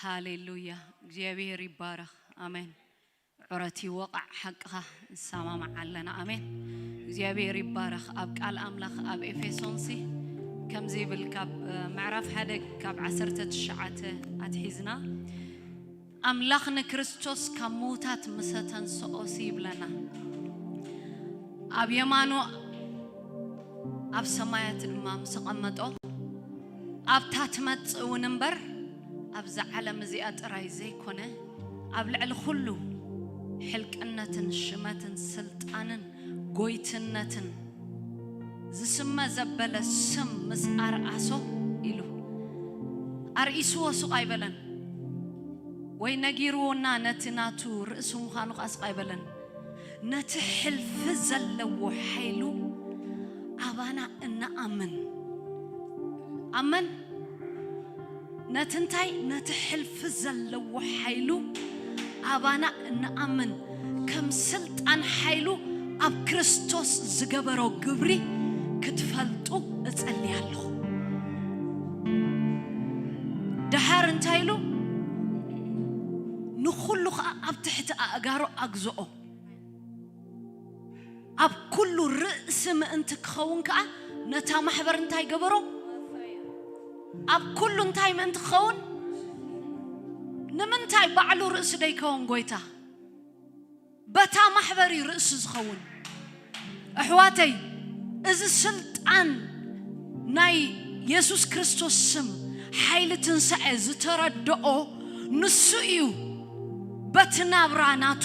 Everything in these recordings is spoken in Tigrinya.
ሃሌሉያ። እግዚኣብሔር ይባረኽ። ኣሜን። ዕረት ይወቓዕ ሓቅኻ። ንሰማማዕ ኣለና። ኣሜን። እግዚኣብሔር ይባረኽ። ኣብ ቃል ኣምላኽ ኣብ ኤፌሶንሲ ከምዚ ይብል፣ ካብ ምዕራፍ ሓደ ካብ ዓሰርተ ትሽዓተ ኣትሒዝና፣ ኣምላኽ ንክርስቶስ ካብ ምዉታት ምሰ ተንስኦሲ ይብለና፣ ኣብ የማኑ ኣብ ሰማያት ድማ ምስ ኣቐመጦ፣ ኣብታ ትመጽእ እውን እምበር ኣብዛ ዓለም እዚኣ ጥራይ ዘይኮነ፣ ኣብ ልዕሊ ኩሉ ሕልቅነትን ሽመትን ስልጣንን ጎይትነትን ዝስመ ዘበለ ስም ምስ ኣርኣሶ ኢሉ ኣርኢስዎ ሱቕ ኣይበለን፣ ወይ ነጊርዎና ነቲ ናቱ ርእሲ ምዃኑ ከኣ ሱቕ ኣይበለን። ነቲ ሕልፊ ዘለዎ ሓይሉ ኣባና እንኣምን። ኣመን። ነቲ እንታይ? ነቲ ሕልፊ ዘለዎ ሓይሉ ኣባና እንኣምን፣ ከም ስልጣን ሓይሉ ኣብ ክርስቶስ ዝገበሮ ግብሪ ክትፈልጡ እጸሊ ኣለኹ። ደሓር እንታይ ኢሉ? ንኹሉ ኸኣ ኣብ ትሕቲ ኣእጋሩ ኣግዝኦ። ኣብ ኩሉ ርእሲ ምእንቲ ክኸውን ከኣ ነታ ማሕበር እንታይ ገበሮ? ኣብ ኩሉ እንታይ ምእንቲ ክኸውን? ንምንታይ ባዕሉ ርእሲ ደይከውን ጎይታ? በታ ማሕበር እዩ ርእሲ ዝኸውን። ኣሕዋተይ፣ እዚ ስልጣን ናይ የሱስ ክርስቶስ ስም ሓይሊ ትንሳኤ ዝተረድኦ ንሱ እዩ። በቲ ናብራ ናቱ፣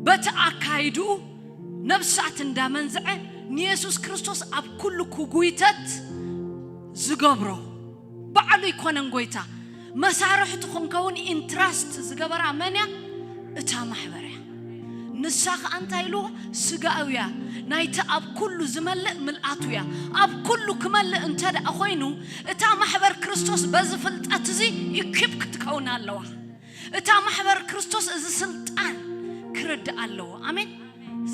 በቲ ኣካይድኡ ነብሳት እንዳመንዝዐ ንየሱስ ክርስቶስ ኣብ ኩሉ ክጉይተት ዝገብሮ ባዕሉ ኣይኮነን ጎይታ። መሳርሕቲ ክንከውን ኢንትራስት ዝገበራ መን እያ? እታ ማሕበር እያ። ንሳ ኸኣ እንታይ ኢልዎ? ስጋዊ እያ። ናይቲ ኣብ ኩሉ ዝመልእ ምልኣቱ እያ። ኣብ ኩሉ ክመልእ እንተ ደኣ ኮይኑ፣ እታ ማሕበር ክርስቶስ በዚ ፍልጠት እዚ ኢኪፕ ክትከውን ኣለዋ። እታ ማሕበር ክርስቶስ እዚ ስልጣን ክርዳእ ኣለዎ። ኣሜን።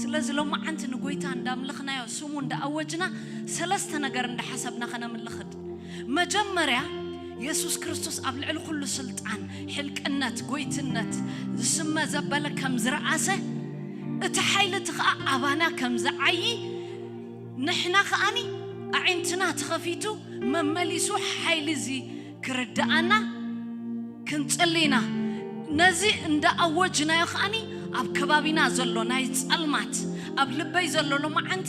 ስለዚ ሎማዓንቲ ንጎይታ እንዳምለኽናዮ፣ ስሙ እንዳኣወጅና፣ ሰለስተ ነገር እንዳሓሰብና ከነምልኽድ። መጀመርያ፣ የሱስ ክርስቶስ ኣብ ልዕሊ ኩሉ ስልጣን፣ ሕልቅነት፣ ጎይትነት ዝስመ ዘበለ ከም ዝረኣሰ፣ እቲ ሓይሊ እቲ ኸኣ ኣባና ከም ዝዓዪ፣ ንሕና ኸኣኒ ኣዒንትና ተኸፊቱ መመሊሱ ሓይሊ እዚ ክርድኣና ክንጽሊ ኢና። ነዚ እንዳ ኣወጅናዮ ኸኣኒ ኣብ ከባቢና ዘሎ ናይ ጸልማት ኣብ ልበይ ዘሎ ሎማዓንቲ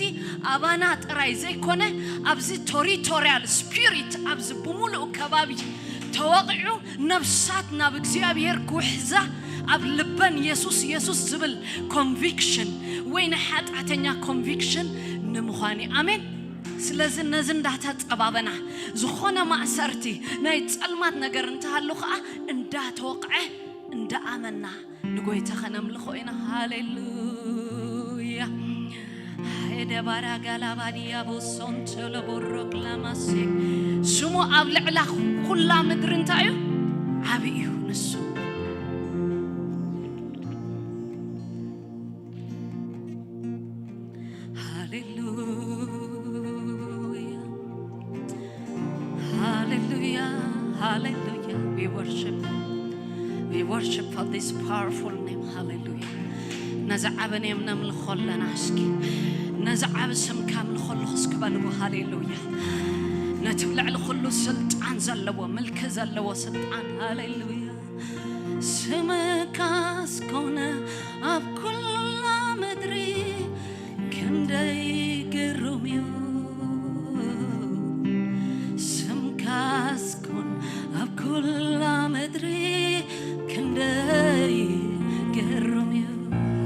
ኣባና ጥራይ ዘይኮነ ኣብዚ ቶሪቶርያል ስፒሪት ኣብዚ ብምሉእ ከባቢ ተወቒዑ ነፍሳት ናብ እግዚኣብሔር ክውሕዛ ኣብ ልበን የሱስ የሱስ ዝብል ኮንቪክሽን ወይ ናይ ሓጢኣተኛ ኮንቪክሽን ንምዃን እዩ። ኣሜን። ስለዚ ነዚ እንዳተጸባበና ዝኾነ ማእሰርቲ ናይ ጸልማት ነገር እንተሃሉ ኸኣ እንዳተወቕዐ እንዳኣመና ንጎይታ ኸነምልኾ ኢና። ሃሌሉያ። ሄደ ባራ ጋላ ባዲያ ቦሶን ቸሎ ቦሮቅ ላማሴ። ስሙ ኣብ ልዕላ ኩላ ምድሪ እንታይ እዩ? ዓቢ እዩ ንሱ። ሃሌሉያ፣ ሃሌሉያ፣ ሃሌሉያ። We worship, we worship for this powerful name. ሃሌሉያ። ነዚ ዓቢ ኔም ነምልኾ ኣለና። እስኪ ነዚ ዓቢ ስምካ ኣምልኾ ኣለኹ እስኪ በልዎ። ሃሌሉያ። ነቲ ኣብ ልዕሊ ኩሉ ስልጣን ዘለዎ፣ ምልኪ ዘለዎ ስልጣን። ሃሌሉያ። ስምካስ ኮነ ኣብ ኩላ ምድሪ ክንደይ ግሩም እዩ። ስምካስ ኮነ ኣብ ኩላ ምድሪ ክንደይ ግሩም እዩ።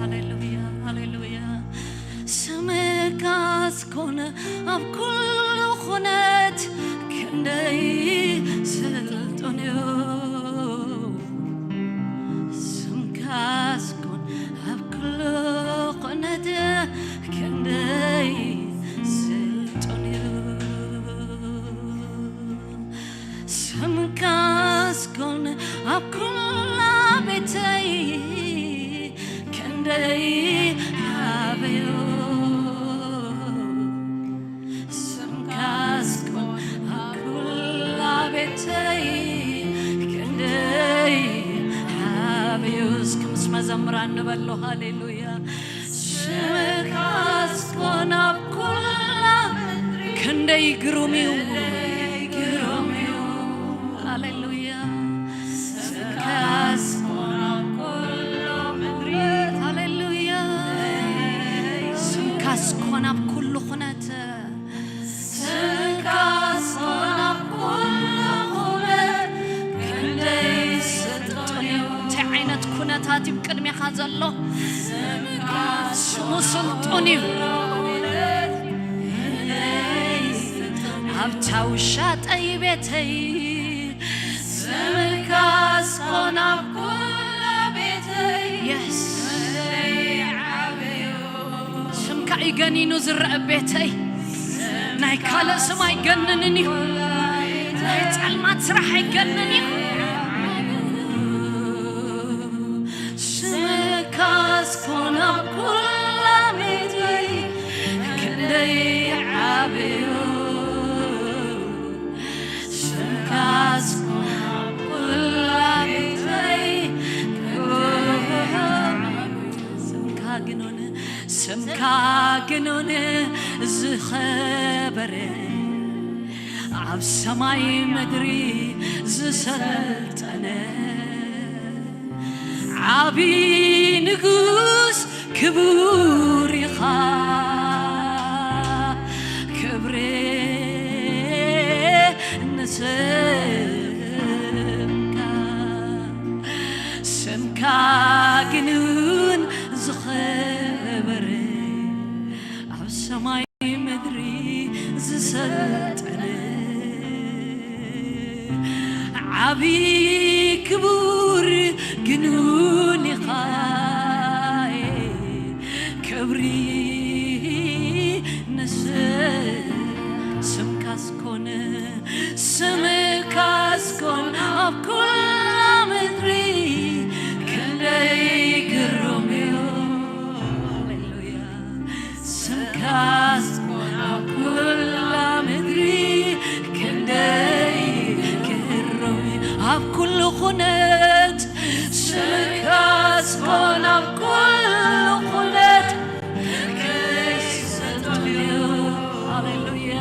ሃሌሉያ፣ ሃሌሉያ። ስምካስ ኮነ ኣብ ኩሉ ኩነት ክንደይ ስልጡን እዩ። ስምካስ ኮነ ኣብ ኩሉ ኩነት ክንደይ ስልጡን እዩ። ስምካስ ኮነ ኣብ ኩላ ቤተይ ክንደይ ዓብዩ። ስምካስ ኮነ ኣብ ኩላ ቤተይ ኣምራ ንበሎ። ሃሌሉያ። ስምካስ ኮን ኣብ ኩላ ምድሪ ክንደይ ግሩም እዩ። ግሩም እዩ። ሃሌሉያ። ስምካስ ኮን ኣብ ኩሉ ምድሪ። ሃሌሉያ። ስምካስ ኮን ኣብ ኩሉ ኩነት። ስምካስ ኮን ኣብ ኩሉ ኩነት ክንደይ ስልጡን እዩ። እንታይ ዓይነት ኩነታት እዩ ቅድሜኻ ዘሎ? ስምካስ ስሙ ስልጡን እዩ። ኣብታ ውሻጠይ ቤተይ ስምካስ ኮን ኣብ ኩሉ ቤተይ። የስ። ስምካ እዩ ገኒኑ ዝረአ ቤተይ። ናይ ካልእ ስም ኣይገንንን እዩ። ናይ ጸልማት ስራሕ ኣይገንን እዩ። ስምካስ ኮን ኣብ ኩላ ቤተይ ክንደይ ዓብዩ። ስምካስ ኮን ኣብ ኩላ ቤተይ። ስምካ ግኑን፣ ስምካ ግኑን ዝኸበረ፣ ኣብ ሰማይ ምድሪ ዝሰልጠነ፣ ዓቢ ንጉስ ክቡር ኢኻ። ክብሪ ንስምካ። ስምካ ግኑን ዝኸበረ፣ ኣብ ሰማይ ምድሪ ዝሰልጠነ፣ ዓቢ ክቡር ግኑን ኢኻ። ክብሪ ንስ-፣ ስምካስ ኮነ፣ ስምካስ ኮን ኣብ ኩላ ምድሪ ክንደይ ግሩም እዩ። ሃሌሉያ። ስምካስ ኮን ኣብ ኩላ ምድሪ ክንደይ ግሩም እዩ። ኣብ ኩሉ ኩነት ስምካስ ኮን ኣብ ኩሉ ኩነት ክንደይ ስልጡን እዩ። ሃሌሉያ።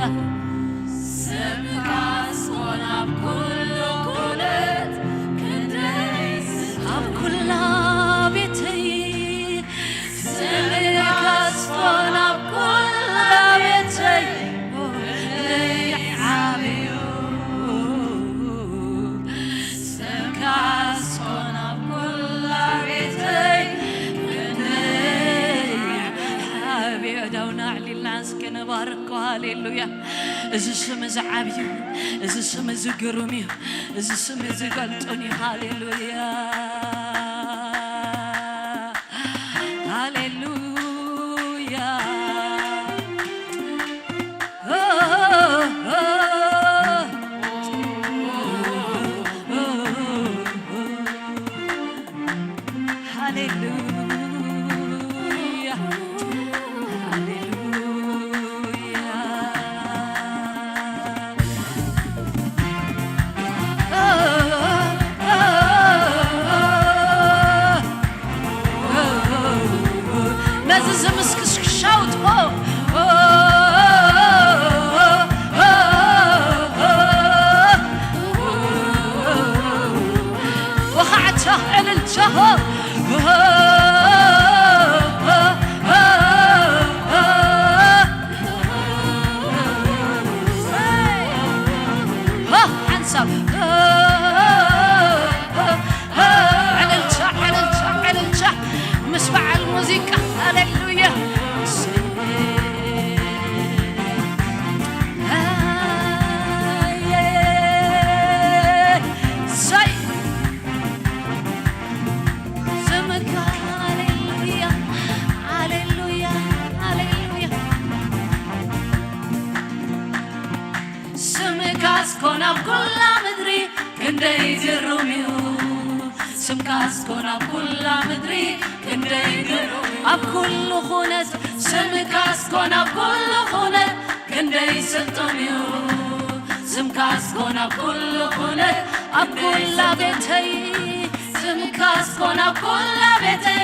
ስምካስ ኮን ኣብ ኩሉ ኩነት ክንደይ ስልጡን ኣብ ኩላ ቤተይ ስምካስ ኮን ኣብ ኩላ ቤተይ ክንደይ ዓብዩ። ስምካስ ኮን ኣብ ኩላ ቤተይ ክንደይ ዓብዩ። ኣእዳውና ኣዕሊልና እስኪ ንባርኮ። ሃሌሉያ። እዚ ስም እዚ ዓብዩ፣ እዚ ስም እዚ ግሩም እዩ፣ እዚ ስም እዚ ገልጡን እዩ። ሃሌሉያ። ሃሌሉያ። ሃሌሉያ። ሃሌሉያ። ነዚ ዝምስክስ ክሻውት ወኻዕታ ዕልልታ። ሓንሳብ ዕልልታ፣ ዕልልታ፣ ዕልልታ ምስ በዓል ሙዚቃ። ሃሌሉያ። ሰይ ስምካ። ሃሌሉያ፣ ሃሌሉያ፣ ሃሌሉያ። ስምካስ ኮን ኣብ ኩላ ምድሪ ክንደይ ግሩም እዩ። ስምካስ ኮን ኣብ ኩላ ምድሪ ክንደይ ግሩም እዩ። ኣብ ኩሉ ኩነት ስምካስ ኮን ኣብ ኩሉ ኩነት ክንደይ ስልጡን እዩ። ስምካስ ኮን ኣብ ኩሉ ኩነት ኣብ ኩላ ቤተይ። ስምካስ ኮን ኣብ ኩላ ቤተይ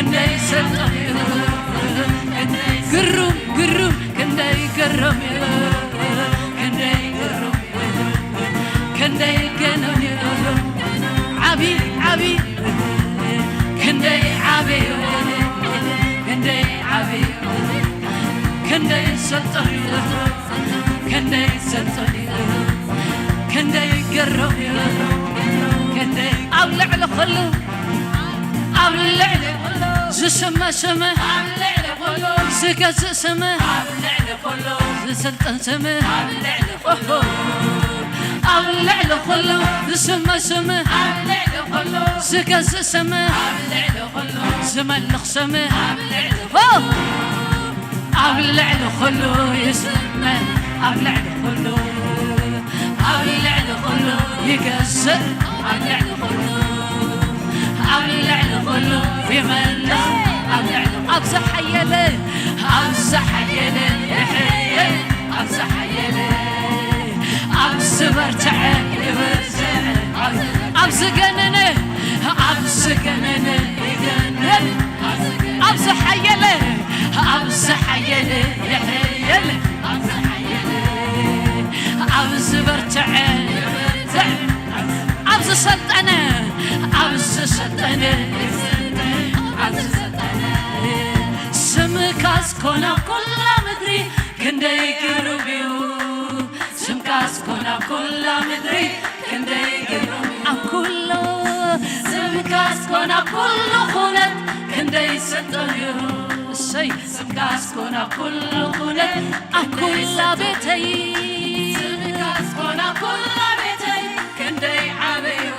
ክንደይ ሰልጠን እዩ፣ ክንደይ ግሩም፣ ግሩም፣ ክንደይ ገረም እዩ፣ ክንደይ ግሩም እዩ፣ ክንደይ ገነን እዩ፣ ዓቢ፣ ዓቢ፣ ክንደይ ዓቢ እዩ፣ ክንደይ ዓቢ እዩ፣ ክንደይ ሰልጠን እዩ። ክንደይ ሰልጠን እዩ፣ ክንደይ ገረም እዩ፣ ክንደይ ኣብ ልዕሊ ኩሉ፣ ኣብ ልዕሊ ኩሉ ዝስመ ስም፣ ኣብ ልዕሊ ኩሉ ዝገዝእ ስም፣ ኣብ ልዕሊ ኩሉ ዝስልጥን ስም፣ ኣብ ልዕሊ ኩሉ፣ ኣብ ልዕሊ ኩሉ ዝስመ ስም፣ ኣብ ልዕሊ ኩሉ ዝገዝእ ስም፣ ኣብ ልዕሊ ኩሉ ዝመልኽ ስም፣ ኣብ ልዕሊ ኦ! ኣብ ልዕሊ ኩሉ ይስመ፣ ኣብ ልዕሊ ኩሉ፣ ኣብ ልዕሊ ኩሉ ይገዝእ፣ ኣብ ልዕሊ ኩሉ፣ ኣብ ልዕሊ ኩሉ ይመልኽ፣ ኣብ ልዕሊ ኣብ ዝሓየለ፣ ኣብ ዝሓየለ ይሕየል፣ ኣብ ዝሓየለ፣ ኣብ ዝበርትዐ ይበርትዕ፣ ኣብ ዝገነነ፣ ኣብ ዝገነነ ይገነን። ኣብ ዝሓየለ፣ ኣብ ዝሓየለ ይሕየል፣ ኣብ ዝበርትዐ፣ ኣብ ዝሰልጠነ፣ ኣብ ዝሰልጠነ፣ ኣብ ዝሰልጠነ፣ ስምካስ ኮነ ኣብ ኩላ ምድሪ ክንደይ ግሩም እዩ። ስምካስ ኮነ ኣብ ኩላ ምድሪ ክንደይ ግሩም እዩ። ኣብ ኩሉ ስምካስ ኮነ ኣብ ኩሉ ኩነት ክንደይ ስልጡን እዩ። እሰይ ስምካስ ኮነ ኣብ ኩሉ ኩነት ኣብ ኩላ ቤተይ ስምካስ ኮነ ኣብ ኩላ ቤተይ ክንደይ ዓቢ እዩ።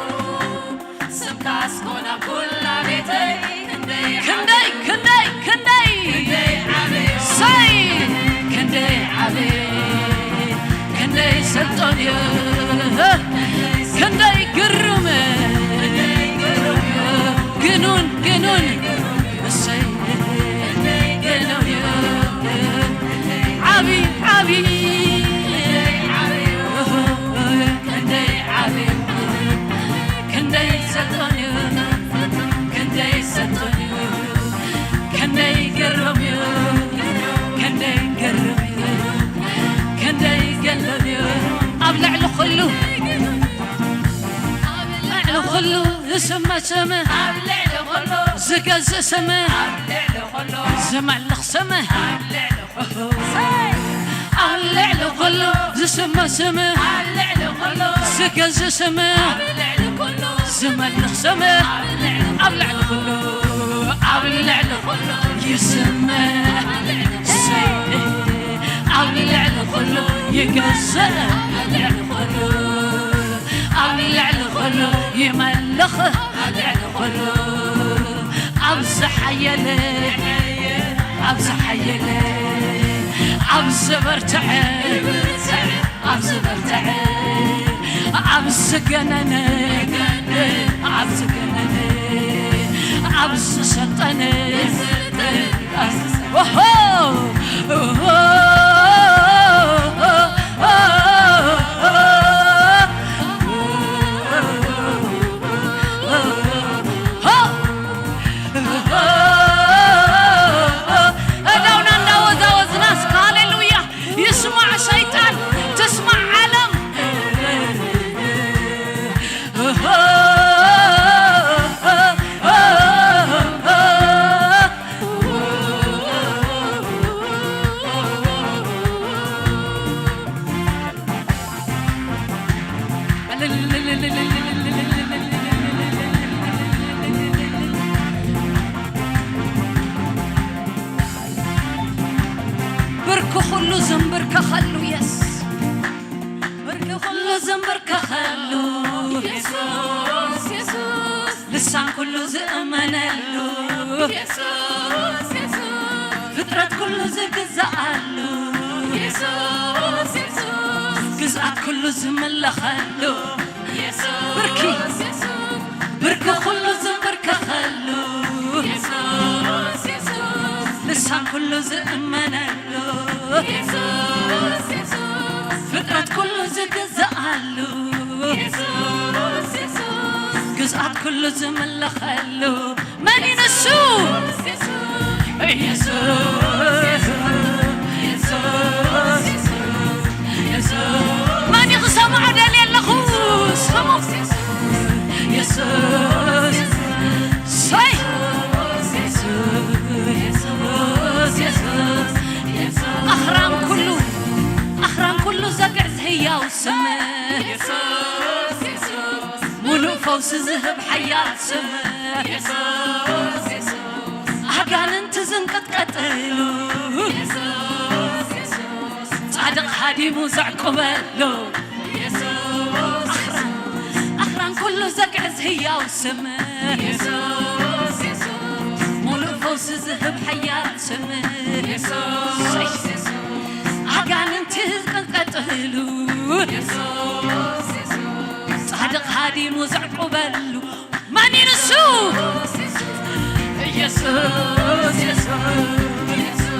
ስምካስ ኮነ ኣብ ኩላ ቤተይ ክንደይ ክንደይ ክንደይ ክንደይ ክንደይ ዓቢ ሰይ ክንደይ ዓቢ ክንደይ ሰልጦን እዩ ክንደይ ግሩም ግኑን ግኑን እሰይ ግኑን እዩ ዓቢ ዓቢ ክንደይ ዓቢ ክንደይ ሰልጦን እዩ ክንደይ ሰልጦን እዩ ክንደይ ገርም እዩ ክንደይ ገርም እዩ ክንደይ ገርም እዩ ኣብ ልዕሊ ኩሉ ኣብ ልዕሊ ኩሉ ዝስመ ስም ኣብ ልዕሊ ኩሉ ዝገዝእ ስም ኣብ ልዕሊ ኩሉ ዝመልኽ ስም ኣብ ልዕሊ ኣብ ልዕሊ ኩሉ ዝስመ ስም ኣብ ልዕሊ ኩሉ ዝገዝእ ስም ኣብ ልዕሊ ኩሉ ዝመልኽ ስም ኣብ ልዕሊ ኩሉ ኣብ ልዕሊ ኩሉ ይስመ ሰይ ኣብ ልዕሊ ኩሉ ይገዝእ ኣብ ልዕሊ ኩሉ ኣብ ልዕሊ ኩሉ ይመልኽ ኣብ ልዕሊ ኩሉ ኣብ ዝሓየለ ኣብ ዝሓየለ ኣብ ዝበርትዐ ኣብ ዝበርትዐ ኣብ ዝገነነ ኣብ ዝገነነ ኣብ ዝሰልጠነ ኦሆ ኦሆ እዳውና እንዳወዛወዝና እስከ ሃሌሉያ ይስማዕ ሰይጣን ትስማዕ ዓለም ብርኪ ኩሉ ዝንብርከኸሉ የስ ብርኪ ኩሉ ዝንብርከኸሉ የሱስ የሱስ ልሳን ኩሉ ዝእመነሉ የሱስ የሱስ ፍጥረት ኩሉ ዝግዛኣሉ የሱስ የሱስ ግዝኣት ኩሉ ዝምለኸሉ የሱስ ብርኪ የሱስ ብርኪ ኩሉ ዝንብርከኸሉ የሱስ የሱስ ልሳን ኩሉ ዝእመነሉ የሱስ የሱስ ፍጥረት ኩሉ ዝግዛኣሉ የሱስ የሱስ ግዝኣት ኩሉ ዝምለኸሉ መን እዩ ንሱ? መን ክሰምዖ ደልየ ኣለኹ? ስሙ። ሰይ። ኣኽራን ኩሉ፣ ኣኽራን ኩሉ ዘግዕዝ ህያው ስም። ሙሉእ ፈውሲ ዝህብ ሓያል ስም። ኣጋንንቲ ዝንቅጥቀጥሉ። ጻድቕ ሃዲሙ ዘዕቁበሉ። ኣኽራን፣ ኣኽራን ኩሉ ዘግዕዝ ህያው ስም። ሙሉእ ፈውሲ ዝህብ ሓያል ስም። ኣጋንንቲ ዝንቅጥቀጥሉ። ጻድቕ ሃዲሙ ዘዕቁበሉ። መን እዩ ንሱ? ኢየሱስ፣ ኢየሱስ፣ ኢየሱስ፣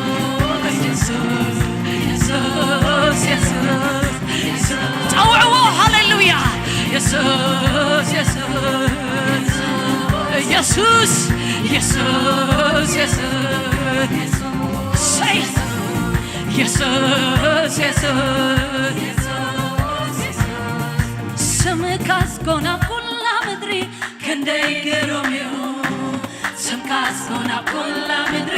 ኢየሱስ፣ ኢየሱስ። ጸውዕዎ፣ ሃሌሉያ። ኢየሱስ፣ ኢየሱስ፣ ኢየሱስ፣ ኢየሱስ፣ ኢየሱስ። ሰይ፣ ኢየሱስ፣ ኢየሱስ። ስምካስ ኮነ ኣብ ኩላ ምድሪ ክንደይ ግሩም እዩ። ስምካስ ኮነ ኣብ ኩላ ምድሪ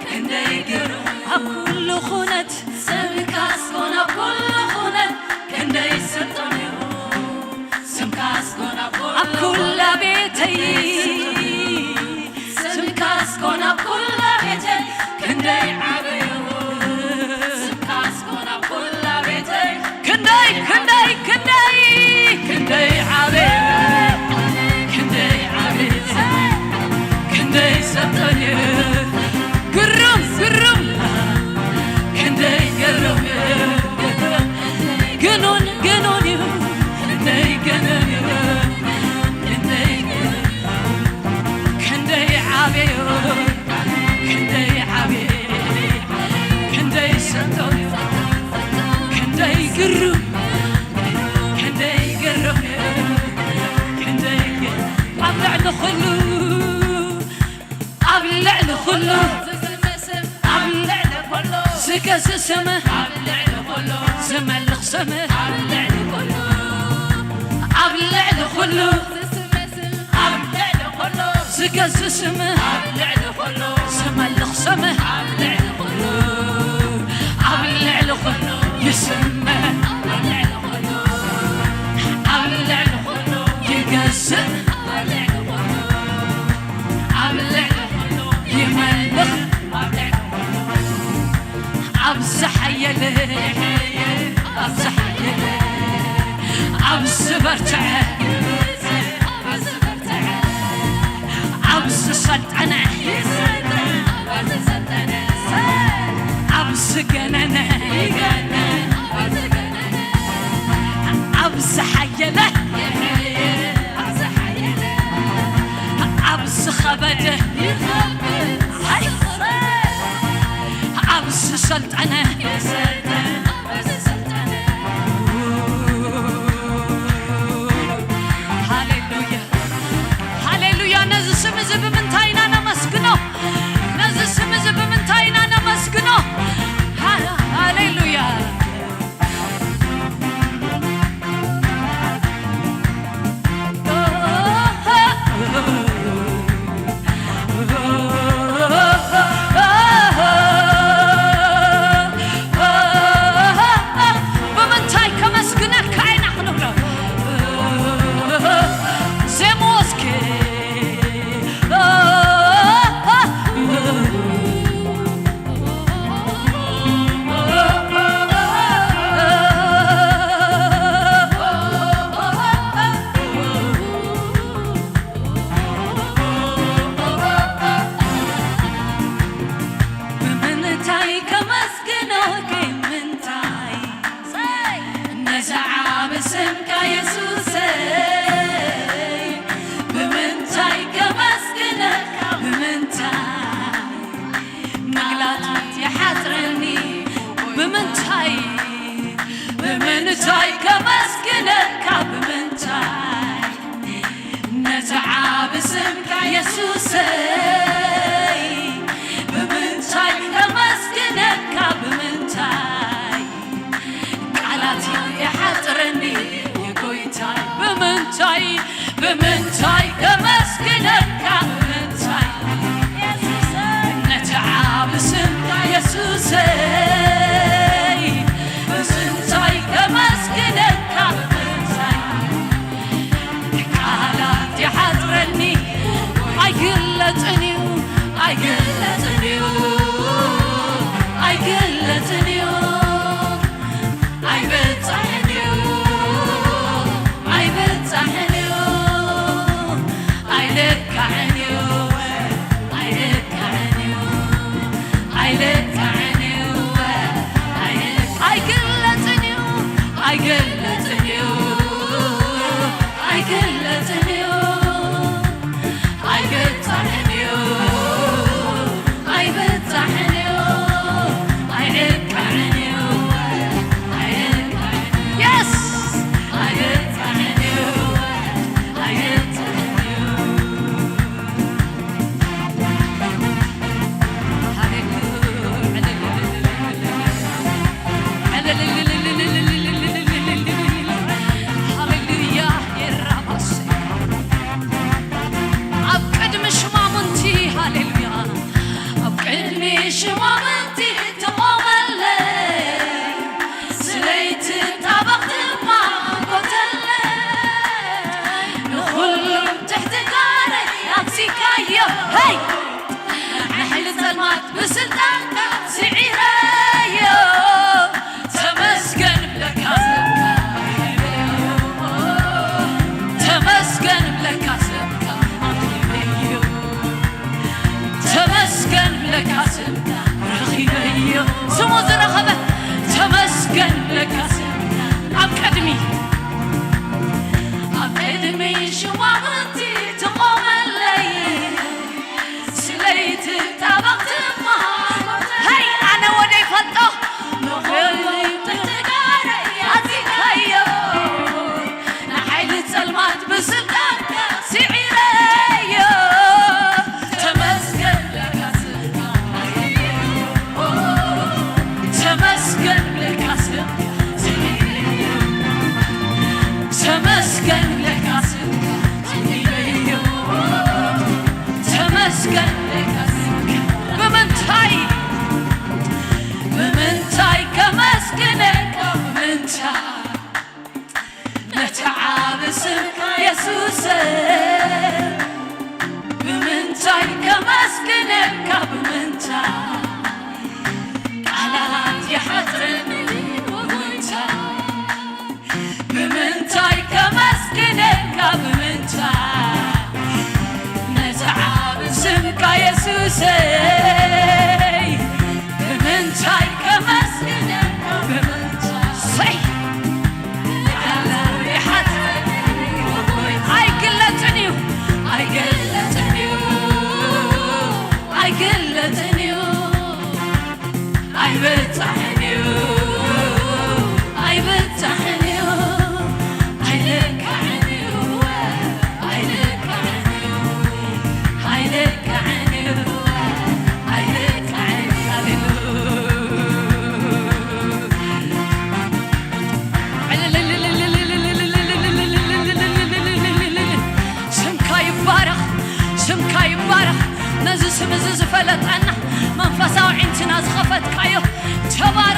ክንደይ ግሩም። ኣብ ኩሉ ኩነት። ስምካስ ኮነ ኣብ ኩሉ ኩነት ክንደይ ስልጡን እዩ። ስምካስ ኮነ ኣብ ኩሉ ኣብ ኩላ ቤተይ። ስምካስ ኮነ ኣብ ኩላ ቤተይ ክንደይ ዓብዩ። ስምካስ ኮነ ኣብ ኩላ ቤተይ ክንደይ፣ ክንደይ፣ ክንደይ፣ ክንደይ ዓብዩ። ክንደይ ዓብዩ። ክንደይ ሰጠን። ግሩም፣ ግሩም። ክንደይ ገሮም። ግኑን፣ ግኑን እዩ። ክንደይ ገኖን እዩ። ክንደይ፣ ክንደይ ዓብዩ። ክንደይ ዓብዩ። ክንደይ ሰጠን። ክንደይ ግሩም። ክንደይ ገሮም። ክንደይ ገ-፣ ኣብ ልዕሊ ኩሉ፣ ኣብ ልዕሊ ኩሉ ኣብ ልዕሊ ኩሉ ዝገዝእ ስም፣ ኣብ ልዕሊ ኩሉ ዝመልኽ ስም፣ ኣብ ልዕሊ ኩሉ፣ ኣብ ልዕሊ ኩሉ ኣብ ልዕሊ ኩሉ ዝገዝእ ስም፣ ኣብ ልዕሊ ኩሉ ዝመልኽ ስም፣ ኣብ ልዕሊ ኩሉ፣ ኣብ ልዕሊ ኩሉ ይስመ፣ ኣብ ልዕሊ ኩሉ፣ ኣብ ልዕሊ ኩሉ ይገዝእ፣ ኣብ ልዕሊ ኩሉ፣ ኣብ ልዕሊ ኩሉ ይመልኽ፣ ኣብ ልዕሊ ኩሉ። ኣብ ዝሓየለ፣ ኣብ ዝሓየለ፣ ኣብ ዝበርትዐ፣ ኣብ ዝሰልጠነ፣ ኣብ ዝገነነ፣ ኣብ ዝሓየለ፣ ኣብ ዝኸበደ፣ ኣብ ዝሰልጠነ። ሃሌሉያ፣ ሃሌሉያ። ነዚ ስም እዚ ብምንታይ ኢና ነመስግኖ? ነዚ ስም እዚ ብምንታይ ኢና ነመስግኖ? ሃ-፣ ኣይግለጽን እዩ፣ ኣይግለጽን እዩ፣ ኣይበጻሕን እዩ፣ ኣይበጻሕን እዩ፣ ኣይልካዕን እዩ፣ ኣይልካዕን እዩ፣ ኣይልካዕን እዩ፣ ኣይልካ-፣ ኣይግለጽን እዩ፣ ኣይግለጽን እዩ፣ ኣይግለጽን እዩ። ኣይበጻሕን እዩ፣ ኣይበጻሕን እዩ፣ ኣይልካዕን እዩ፣ ኣይልካዕን እዩ። የስ! ኣይበጻሕን እዩ፣ ኣይበጻሕን እዩ። ሃሌሉያ። ሃሌሉያ። የራባሴ። ኣብ ቅድሚ ሽማሙንቲ፣ ሃሌሉያ፣ ኣብ ቅድሚ ሽማሙንቲ ትቖመለይ፣ ስለይቲ ጣበቕ ድማ ጎተለይ። ንኹሉ ትሕቲ ጋረይ ኣግሲካዮ፣ ሄይ! ንሓይሊ ጸልማት ብስልጣንካ ስዒረዮ። ተመስገን ብለካ ስምካ ረኺበዮ። ተመስገን ብለካ ስምካ ኣኽቢረዮ። ተመስገን ብለካ ስምካ ረኺበዮ። ስሙ ዝረኸበ ተመስገን ብለካ ስምካ ኣብ ቅድሚ፣ ኣብ ቅድሚ ሽማሙንቲ ትቖመለይ። ስለይቲ ጣበቕ ትምሃር። ሄይ፣ ኣነ ወደይ ፈልጦ። ንኹሉ ትሕቲ ጋረይ ኣዚዘዮ። ንሓይሊ ጸልማት ብስልጣንካ ስዒረዮ። ተመስገን ለካ ስምካ። ተመስገን ለካ ስምካ። ተመስገን ለካ ስምካ። ተመስገን ለካ ስምካ። ብምንታይ፣ ብምንታይ ከመስግነካ፣ ብምንታይ ነቲ ዓቢ ስምካ የሱሰ፣ ብምንታይ ከመስግነካ፣ ብምንታይ ቃላት ይሓጽረኒ ጎይታ። ብምንታይ ከመስግነካ፣ ብምንታይ ነቲ ዓቢ ስምካ የሱሰይ፣ ብምንታይ ከመስግነካ፣ ብምንታይ ሰይ፣ ቃላት ይሓጽረኒ፣ ኣይግለጽን እዩ፣ ኣይግለጽን እዩ፣ ኣይግለጽን እዩ። ኣይበጻሕን እዩ፣ ኣይበጻሕን እዩ፣ ኣይልካዕን እዩ፣ ኣይልካዕን እዩ፣ ኣይልካዕን እዩ፣ ኣይልካዕን እዩ። ስምካ ይባረኽ፣ ስምካ ይባረኽ። ነዚ ስም እዚ ዝፈለጠና መንፈሳዊ ዒንትና ዝኸፈትካዮ ተባረኽ።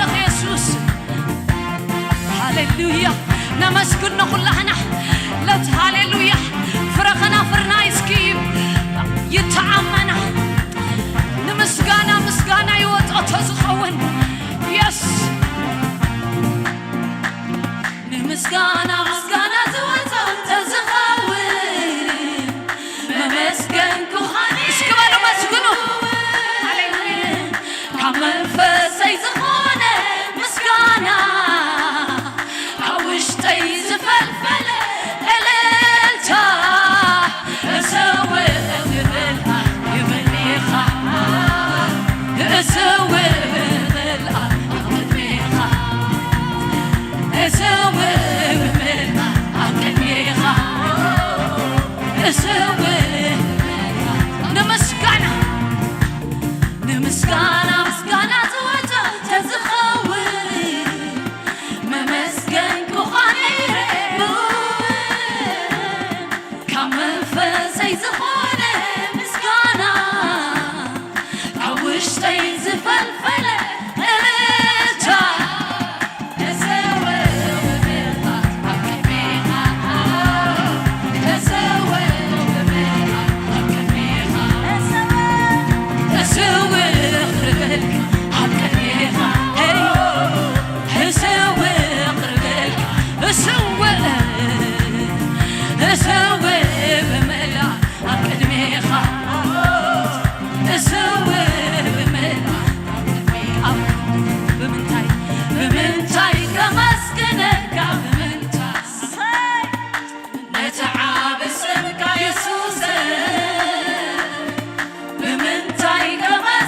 እሰውእ ክርበልካ ኣብ ቅድሜኻ፣ ሄይ፣ እሰውእ ክርበልካ፣ እሰውእ፣ እሰውእ ብመላ ኣብ ቅድሜኻ፣ እሰውእ ብመላ ኣብ ቅድሜ-፣ ኣብ፣ ብምንታይ፣ ብምንታይ ከመስግነካ፣ ብምንታይ ነቲ ዓቢ ስምካ የሱስ፣ ብምንታይ ከመ-፣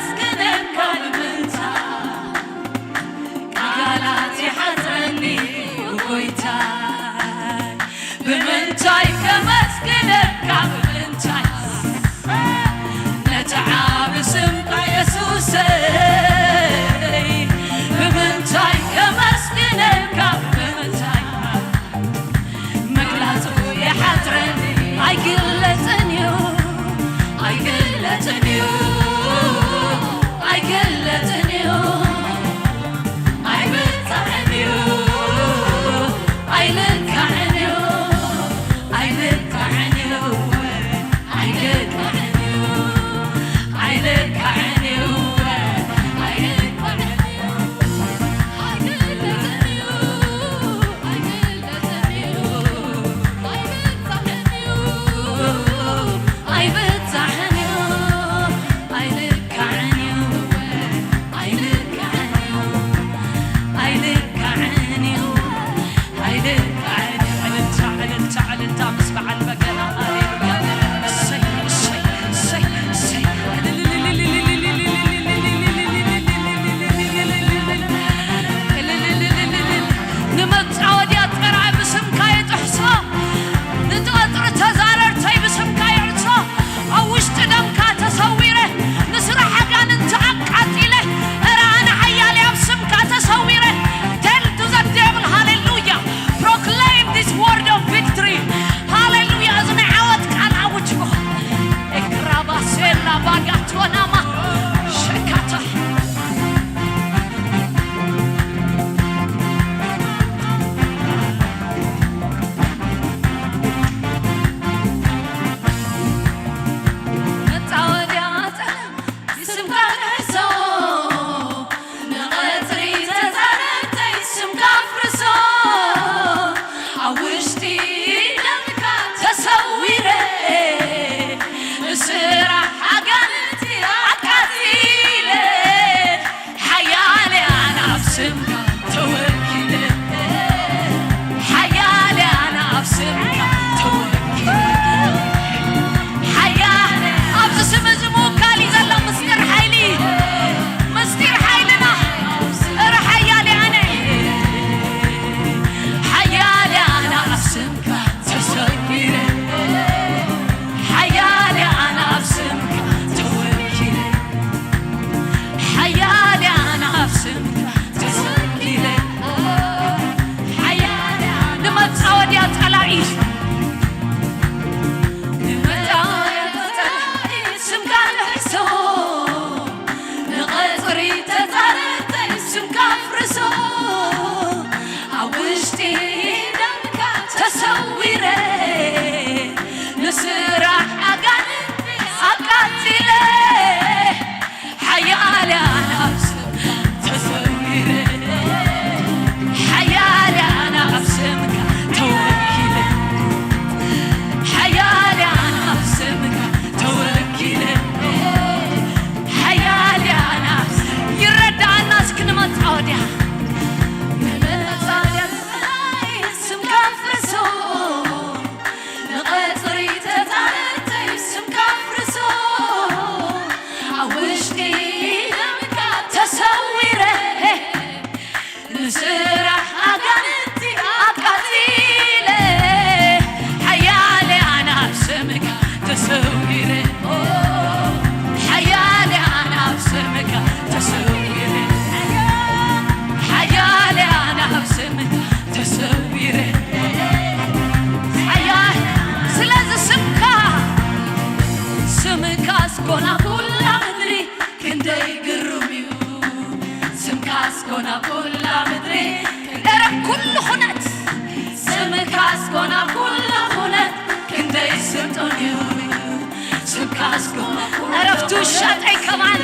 ኣጠይ ከማን፣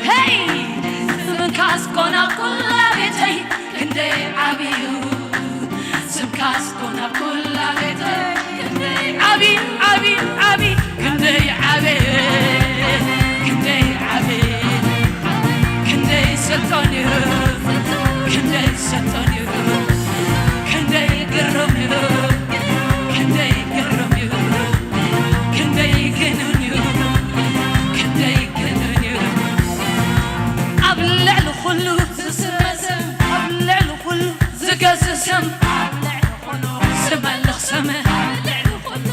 ሄይ! ስምካስ ኮን ኣብ ኩላ ቤተይ ክንደይ ዓብዩ፣ ስምካስ ኮን ኣብ ኩላ ቤተይ ክንደይ ዓብዩ፣ ዓብዩ፣ ዓብዩ፣ ክንደይ ዓብዩ፣ ክንደይ ዓብዩ፣ ክንደይ ሰልጦን እዩ፣ ክንደይ ሰልጦን እዩ፣ ክንደይ ግርም እዩ፣ ክንደይ ግርም እዩ፣ ክንደይ ግኑን እዩ፣ ክንደይ ግኑን እዩ። ኣብ ልዕሊ ኩሉ ዝስመ ስም፣ ኣብ ልዕሊ ኩሉ ዝገዝእ ስም፣ ኣብ ልዕሊ ኩሉ ዝመልኽ ስም፣ ኣብ ልዕሊ ኩሉ፣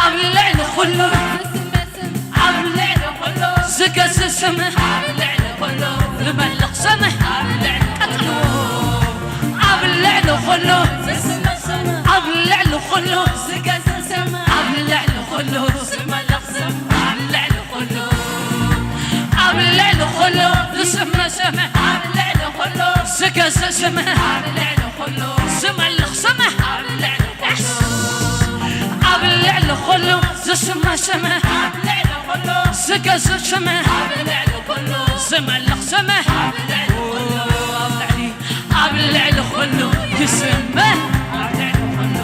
ኣብ ልዕሊ ኩሉ፣ ኣብ ልዕሊ ኩሉ ዝገዝእ ስም፣ ኣብ ልዕሊ ኩሉ ዝመልኽ ስም፣ ኣብ ልዕሊ፣ ቀጽልዎ። ኣብ ልዕሊ ኩሉ፣ ኣብ ልዕሊ ኩሉ ዝገዝእ ስም፣ ኣብ ልዕሊ ኩሉ ዝመልኽ ስም፣ ኣብ ልዕሊ ኩሉ፣ ኣብ ልዕሊ ኩሉ ዝስመ ስም፣ ኣብ ልዕሊ ኩሉ ዝገዝእ ስም፣ ኣብ ልዕሊ ኩሉ ዝመልኽ ስም፣ ኣብ ልዕሊ ኩሉ፣ ኣብ ልዕሊ ኩሉ ዝስመ ስም፣ ኣብ ልዕሊ ኩሉ ዝገዝእ ስም፣ ኣብ ልዕሊ ኩሉ ዝመልኽ ስም፣ ኣብ ልዕሊ ኩሉ፣ ኣብ ልዕሊ፣ ኣብ ልዕሊ ኩሉ ይስመ፣ ኣብ ልዕሊ ኩሉ፣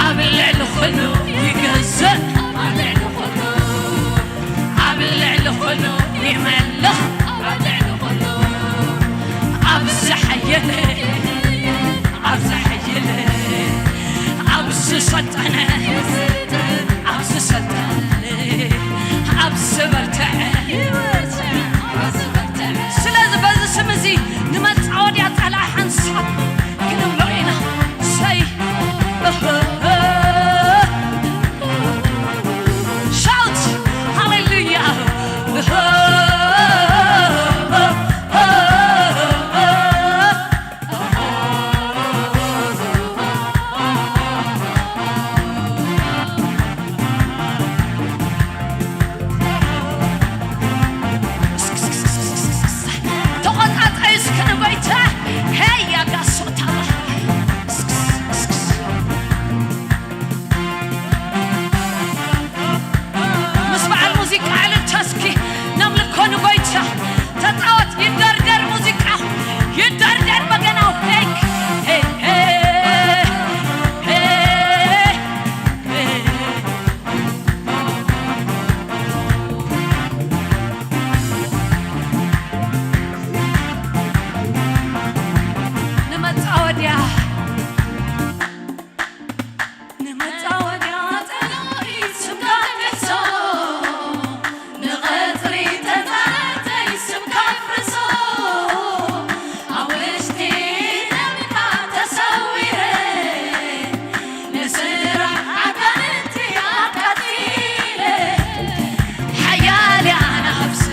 ኣብ ልዕሊ ኩሉ ይገዝእ፣ ኣብ ልዕሊ ኩሉ፣ ኣብ ልዕሊ ኩሉ ይመልኽ፣ ኣብ ልዕሊ ኩሉ፣ ኣብ ዝሓየለ፣ ኣብ ዝሓየለ፣ ኣብ ዝሰልጠነ፣ ኣብ ዝሰልጠነ፣ ኣብ ዝበርትዐ። ስለዚ በዚ ስም እዚ ንመጻወድያ ጸላኢ ሓንሳብ ክንብሎ ኢና። ሰይ፣ ሻውት ሃሌሉያ። ተቆጣጣዩ እስከ ንጎይታ፣ ሄይ ያጋሶታባ። ምስ በዓል ሙዚቃ ዕልልታ እስኪ ነምልኮ ንጎይታ። ተጻወት፣ ይደርደር ሙዚቃ፣ ይደርደር በገናው። ሄይ፣ ሄይ፣ ሄይ፣ ሄይ፣ ሄይ። ንመጻወድያ፣ ንመጻወድያ ጸላኢ ስምካ ክሕሶ፣ ንቐጽሪ ተጻረርተይ ስምካ ክፍርሶ፣ ኣብ ውሽጢ ደምካ ተሰዊረ፣ ንስራሕ ኣጋንንቲ ኣቃጺለ፣ ሓያል ኣናብስ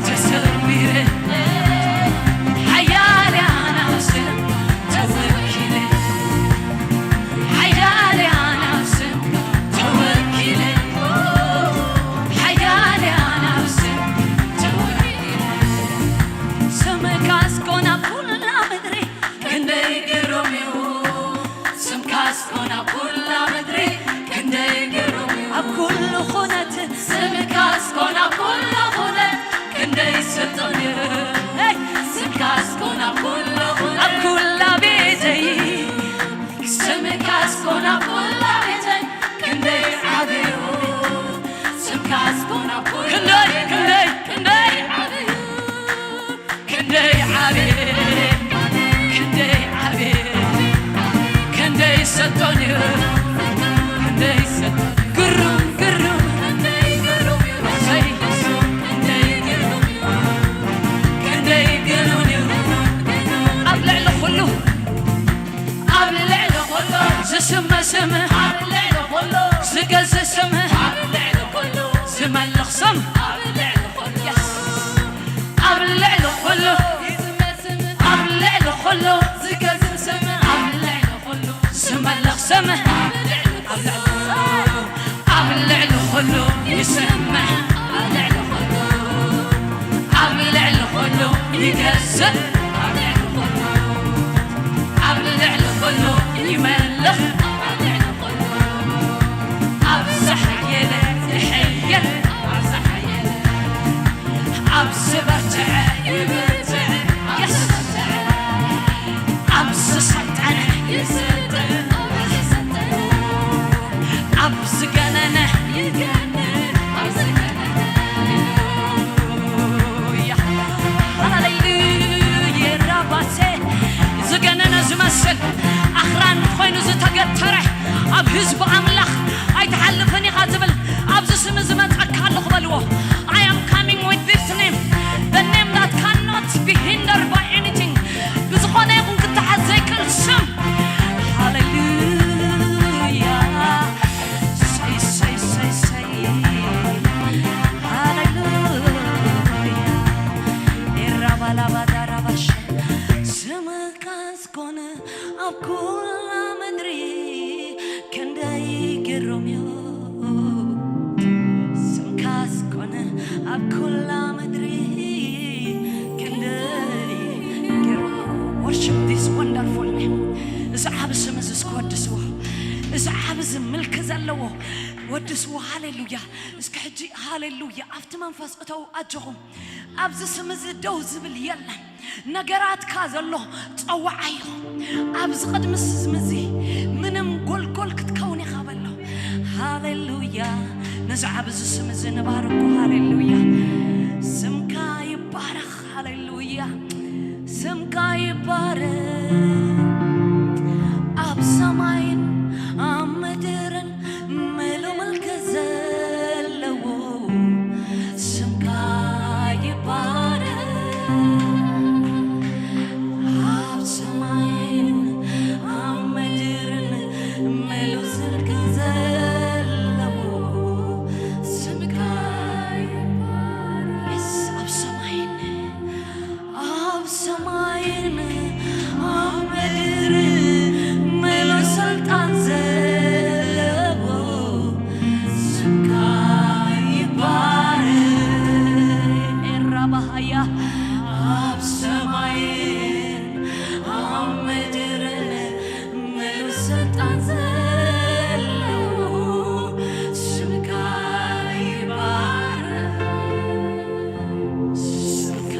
ተሰዊረ፣ ሓያል ኣናብስ ተወኪለ፣ ሓያል ኣናብስ ተወኪለ፣ ሓያል ኣናብስ ተወኪለ። ስምካስ ኮን ኣብ ኩላ ምድሪ ክንደይ ግሩም እዩ። ስምካስ ኮን ኣብ ኩላ ምድሪ ክንደይ ግሩም እዩ። ኣብ ኩሉ ኩነት ስምካስ ኮን ኣብ ኩሉ ኩነት ክንደይ ስልጡን እዩ። ሄይ! ስምካስ ኮን ኣብ ኩሉ ኩነት ኣብ ኩላ ቤተይ፣ ስምካስ ኮን ኣብ ኩላ ቤተይ ክንደይ ዓቢ እዩ። ስምካስ ኮን ኣብ ኩሉ ክንደይ፣ ክንደይ፣ ክንደይ ዓቢ እዩ። ክንደይ ዓቢ፣ ክንደይ ዓቢ፣ ክንደይ ሰጥቶን እዩ፣ ክንደይ ሰጥቶን፣ ግሩም፣ ግሩም፣ ክንደይ ግሩም እዩ፣ ክንደይ ግሩም እዩ፣ ክንደይ ግሩም እዩ። ኣብ ልዕሊ ኩሉ፣ ኣብ ልዕሊ ኩሉ ዝስመ ስም፣ ኣብ ልዕሊ ኩሉ ዝገዝእ ስም፣ ኣብ ልዕሊ ኩሉ ዝመልኽ ስም፣ ኣብ ልዕሊ ኩሉ፣ የስ፣ ኣብ ልዕሊ ኩሉ፣ ኣብ ልዕሊ ኩሉ ዝገዝእ ስም፣ ኣብ ልዕሊ ኩሉ ዝመልኽ ስም፣ ኣብ ልዕሊ ኩሉ፣ ኣብ ልዕሊ ኩሉ ይስመ፣ ኣብ ልዕሊ ኩሉ፣ ኣብ ልዕሊ ኩሉ ይገዝእ፣ ኣብ ልዕሊ ኩሉ፣ ኣብ ልዕሊ ኩሉ ይመልኽ፣ ኣብ ልዕሊ ኩሉ፣ ኣብ ዝሓየለ ይሕየል፣ ኣብ ኣብ ኩላ ምድሪ ክንደይ ገይሩ። Worship this wonderful name። እዚ ዓቢ ስም እዚ እስኪ ወድስዎ። እዚ ዓቢ እዚ ምልኪ ዘለዎ ወድስዎ። ሃሌሉያ። እስኪ ሕጂ ሃሌሉያ ኣብቲ መንፈስ እተው ኣጆኹም። ኣብዚ ስም እዚ ደው ዝብል የለን። ነገራትካ ዘሎ ጸዋዓዮ። ኣብዚ ቅድሚ ስም እዚ ምንም ጎልጎል ክትከውን ኢኻ በሎ። ሃሌሉያ። ነዚ ዓቢ እዚ ስም እዚ ንባርኮ። ሃሌሉያ። ስምካ ይባረኽ። ሃሌሉያ። ስምካ ይባረኽ። ኣብ ሰማይን ኣብ ምድርን ምሉእ ምልኪ ዘለዎ ስምካ ይባረኽ። ኣብ ሰማይን ኣብ ምድርን ምሉእ ስልጣን ዘለዎ ስምካ ይባረኽ። የስ፣ ኣብ ሰማይን ኣብ ሰማይን ኣብ ምድርን ምሉእ ስልጣን ዘለዎ ስምካ ይባረኽ። ኤራ ባሃያ ኣብ ሰማይን ኣብ ምድርን ምሉእ ስልጣን ዘለዎ ስምካ ይባረኽ። ስምካ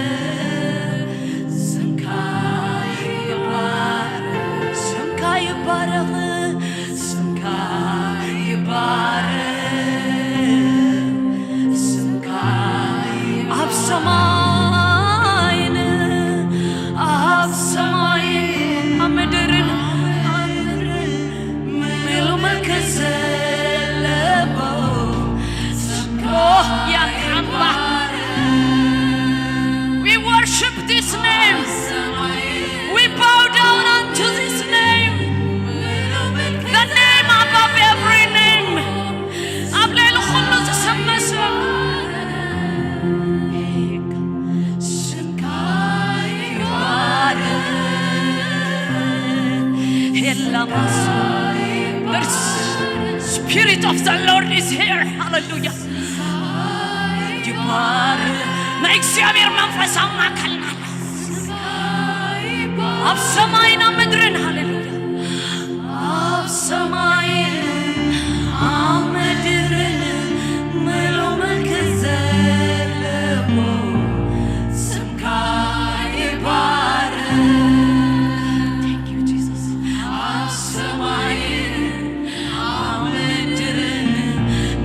ይባረኽ። ስምካ ይባረኽ። ስምካ ይባረኽ። ስምካ ይባረኽ። ስምካ ይባረኽ። ኣብ ሰማይን ኣብ ሰማይን ኣብ ምድርን ምሉእ ምልኪ ዘለዎ ስምካ ኦ፣ ያን ሓምባ። ይባረኽ። We worship this name. We bow down unto this name. The name above every name. ኣብ ልዕሊ ኩሉ ዝስመ ስም። ስምካ ይባረኽ። ሄላ ማሶ። The Spirit of the Lord is here. ሃሌሉያ። ይባረኽ። ናይ እግዚኣብሔር መንፈስ ኣብ ማእከልና ኣሎ። ኣብ ሰማይን ኣብ ምድርን። ሃሌሉያ። ኣብ ሰማይን ኣብ ምድርን ምሉእ ምልኪ ዘለዎ ስምካ ይባረኽ። Thank you, Jesus. ኣብ ሰማይን ኣብ ምድርን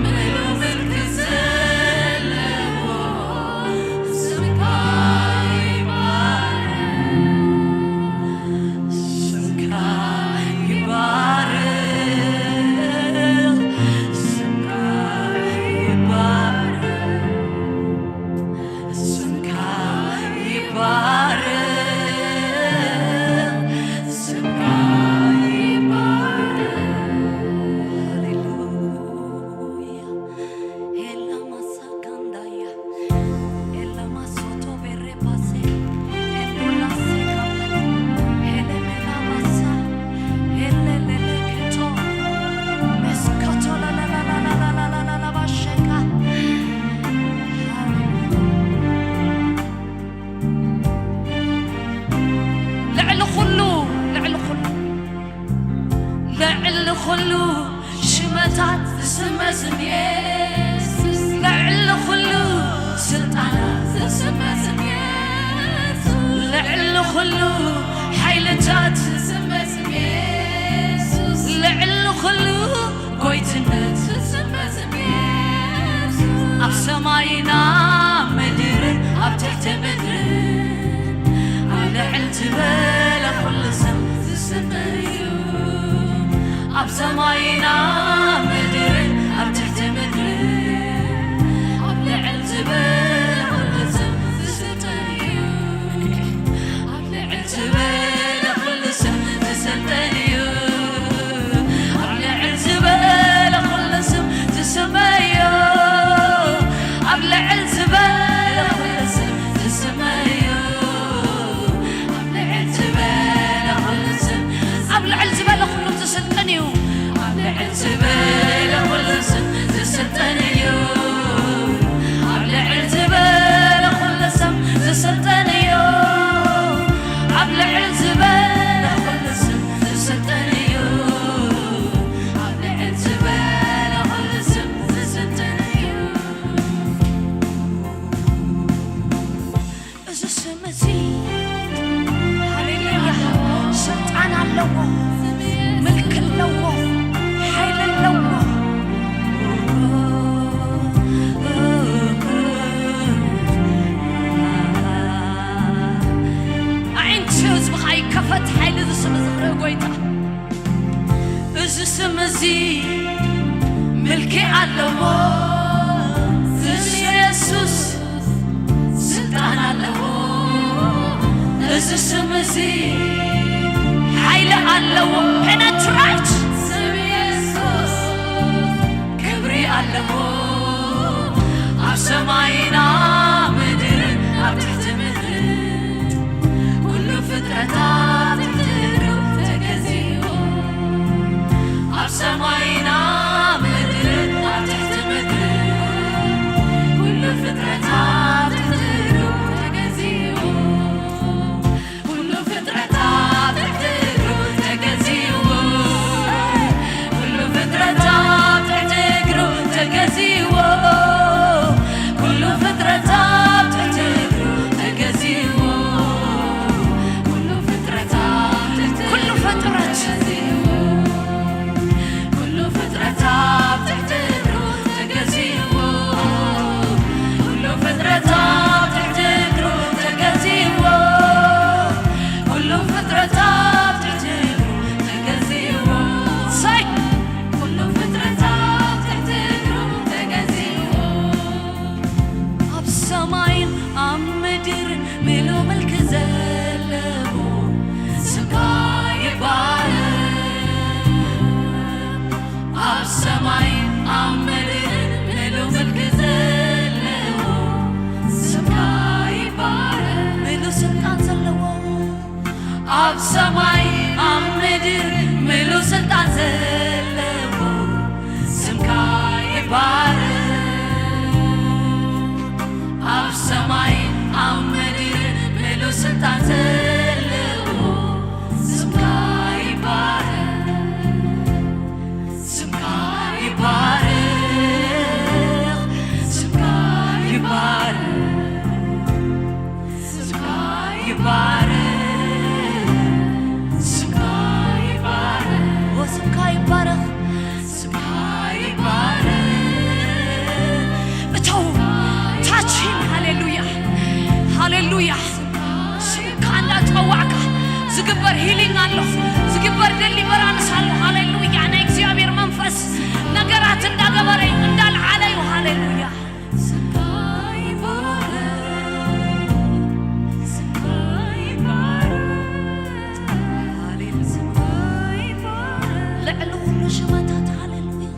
ምሉእ ምልኪ ዘለዎ ስምካ ይባረኽ። ስምካ ይባረኽ። ስምካ ይባረኽ። ስምካ ይባረኽ። ስምካ ይባረኽ። ሃሌሉያ። ኤላ ማሳካንዳያ፣ ኤላ ማሶቶ ቤሬ ፓሴ፣ ኤንዶላ ሴካ፣ ኤሌ ሜላ ማሳ፣ ኤሌ ሌሌ ኬቶ፣ መስኮቶ ላላላላላላላላላ ባሸካ። ሃሌሉያ። ልዕሊ ኩሉ፣ ልዕሊ ኩሉ፣ ልዕሊ ኩሉ ሽመታት ዝስመ ስም የሱስ፣ ልዕሊ ኩሉ ስልጣናት ዝስመ ስም የሱስ፣ ልዕሊ ኩሉ ሓይልታት ዝስመ ስም የሱስ፣ ልዕሊ ኩሉ ጎይትነት ዝስመ ስም የሱስ፣ ኣብ ሰማይና ምድርን ኣብ ትሕቲ ምድርን ኣብ ልዕል ዝበለ ኩሉ ስም ዝስመ እዩ። ኣብ ሰማይና ምድርን ኣብ ትሕቲ ምድርን ኣብ ልዕል ዝበለ ኩሉ ስም ዝስመ እዩ። ኣብ ልዕል ዝበለ ኩሉ ስም ዝስልጠን እዩ። ኣብ ልዕል ዝበለ ኩሉ ስም ዝስመ እዩ። ኣብ ልዕል ዝበለ ኩሉ ስም ዝስመ እዩ። ኣብ ልዕል ዝበለ ኩሉ ስም፣ ኣብ ልዕል ዝበለ ኩሉ ዝስልጥን እዩ። ኣብ ልዕል ዝበለ ኣለዎ። ስም ኢየሱስ ስልጣን ኣለዎ። እዚ ስም እዚ ሓይሊ ኣለዎ። ፔነትሬት ስም ኢየሱስ ክብሪ ኣለዎ። ኣብ ሰማይና ምድርን ኣብ ትሕቲ ምድርን ኩሉ ፍጥረታት ትሕቲ እግሩ ተገዚኡ። ኣብ ሰማይና ምድርን ኣብ ትሕቲ ምድርን ኩሉ ፍጥረታት ትሕቲ እግሩ ተገዚኡ። ኩሉ ፍጥረታት ትሕቲ እግሩ ተገዚኡ። ኩሉ ፍጥረታት ትሕቲ እግሩ ተገዚኡ። ኩሉ ፍጥረታት ትሕቲ እግሩ ተገዚኡ። ኩሉ ፍጥረታት ትሕቲ ኩሉ ፍጥረት ተገዚኡ። ኩሉ ፍጥረት ኣብ ትሕቲ እግሩ ተገዚእዎ። ኩሉ ፍጥረት ኣብ ትሕቲ እግሩ ተገዚእዎ። ኩሉ ፍጥረት ኣብ ትሕቲ እግሩ ተገዚእዎ። ሳይ ኩሉ ፍጥረት ኣብ ትሕቲ እግሩ ተገዚእዎ። ኣብ ሰማይን ኣብ ምድርን ምሉእ ምልኪ ዘለዎ ስምካ ይባረክ። ኣብ ሰማይን ኣብ ምድርን ምሉእ ምልኪ ዘለዎ ስምካ ይባረክ። ምሉእ ስልጣን ዘለዎ ኣብ ሰማይ ኣብ ምድር ምሉእ ስልጣን ዘለዎ ስምካ ይባረክ። ኣብ ሰማይ ኣብ ምድር ምሉእ ስልጣን ዘለዎ ስምካ ይባረክ። ስምካ ይባረክ። ስምካ ይባረክ። ስምካ ይባረክ። ስምካ ይባረክ። ኦ፣ ስምካ ይባረክ። ስምካ ይባረክ። እተው፣ ታች ሂም። ሃሌሉያ፣ ሃሌሉያ። ስምካ እንዳጸዋዕካ ዝግበር ሂሊንግ ኣሎ፣ ዝግበር ደሊቨራንስ ኣሎ። ሃሌሉያ። ናይ እግዚኣብሔር መንፈስ ነገራት እንዳገበረ እዩ፣ እንዳልዓለ እዩ። ሃሌሉያ። ስምካ ይባረክ፣ ስምካ ይባረክ፣ ስምካ ይባረክ። ልዕሊ ኩሉ ሽመታት። ሃሌሉያ።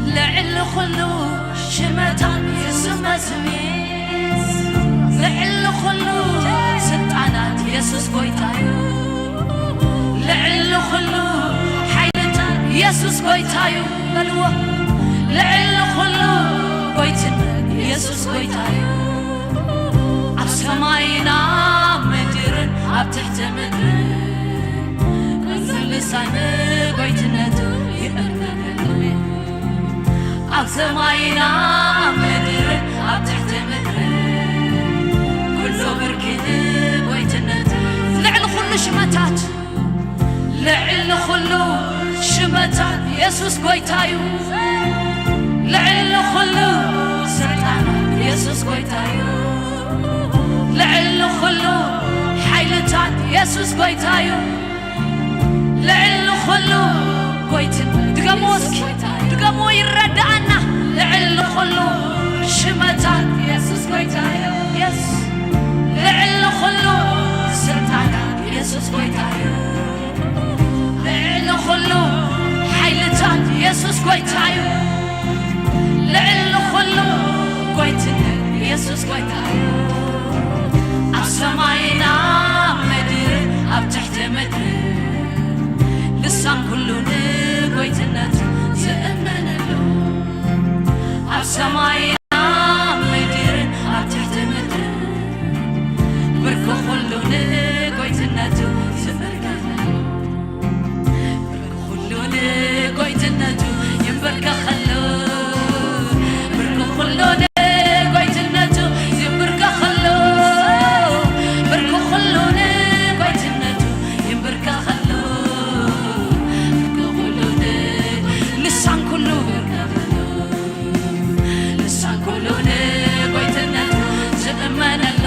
ልዕሊ ኩሉ ሽመታት ዝስመ ስም የሱስ። ልዕሊ ኩሉ ስልጣናት የሱስ ጎይታ እዩ። ልዕሊ ኩሉ ሓይልታት የሱስ ጎይታ እዩ። በልዎ። ልዕሊ ኩሉ ጎይትነት የሱስ ጎይታ እዩ። ኣብ ሰማይና ምድርን ኣብ ትሕቲ ምድርን ኩሉ ልሳን ጎይትነቱ ይእመነሉ። ኣብ ሰማይና ኣብ ምድርን ኣብ ትሕቲ ምድርን ኩሉ ብርኪ ንጎይትነቱ። ልዕሊ ኩሉ ሽመታት፣ ልዕሊ ኩሉ ሽመታት የሱስ ጎይታ እዩ። ልዕሊ ኩሉ ስልጣናት የሱስ ጎይታ እዩ። ልዕሊ ኩሉ ሓይልታት የሱስ ጎይታ እዩ። ልዕሊ ኩሉ ጎይትን ድገሞ እስኪ፣ ድገሞ ይረዳኣና። ልዕሊ ኩሉ ሽመታት የሱስ ጎይታ እዩ። የስ ልዕሊ ኩሉ ስልጣናት የሱስ ጎይታ እዩ። ልዕሊ ኩሉ ሓይልታት የሱስ ጎይታ እዩ። ልዕሊ ኩሉ ጎይትነት የሱስ ጎይታ እዩ። ኣብ ሰማይና ምድር ኣብ ትሕቲ ምድሪ ልሳን ኩሉ ንጎይትነቱ ዝእመነሉ። ኣብ ሰማይና ምድር ኣብ ትሕቲ ምድሪ ብርኪ ኩሉ ንጎይትነቱ ዝእመነሉ። ብርኪ ኩሉ ንጎይትነቱ ይንበርከኸሉ። ብርኪ ኩሉ ንጎይትነቱ ይንበርከኸሉ። ብርኪ ኩሉ ንጎይትነቱ ይንበርከኸሉ። ብርኪ ኩሉ ን-፣ ልሳን ኩሉ ልሳን ኩሉ ንጎይትነቱ ዝእመነሉ።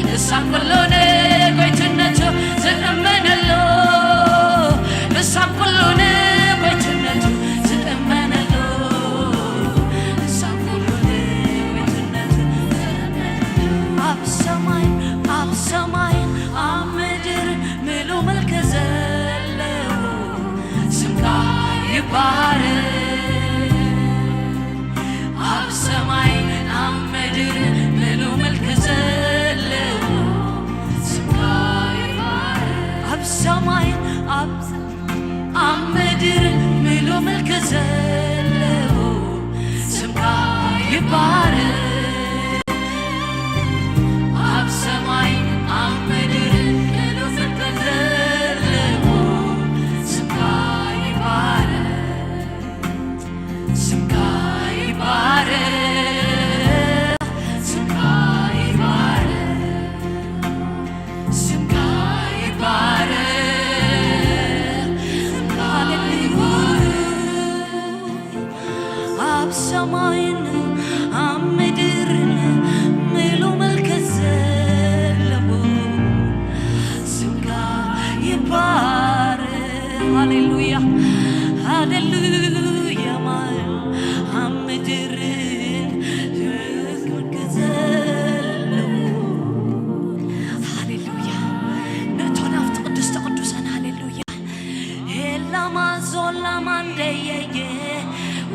ልሳን ኩሉ ንጎይትነቱ ባርኽ ኣብ ሰማይ ኣብ ምድር ምሉእ ምልኪ ዘለዎ ስምካ ይባርኽ። ኣብ ሰማይ ኣብ ኣብ ምድር ምሉእ ምልኪ ዘለዎ ስምካ ይባረኽ። ኣብ ሰማይ ኣብ ምድር ምሉእ ምልኪ ዘለዎ ስምካ ይባረኽ። ስምካ ይባረኽ። ስምካ ይባረኽ። ስምካ ይባረኽ። ስምካ ይባረኽ። ኣብ ሰማይን ኣብ ምድርን ምሉእ ምልኪ ዘለዎ ስምካ ይባረኽ። ሃሌሉያ፣ ሃሌሉያ። ማን ኣብ ምድርን ምሉእ ምልኪ ዘለዎ። ሃሌሉያ። ነእቶ ናብቲ ቅድስተ ቅዱሳን። ሃሌሉያ። ሄላማ ዞላማ እንደየየ።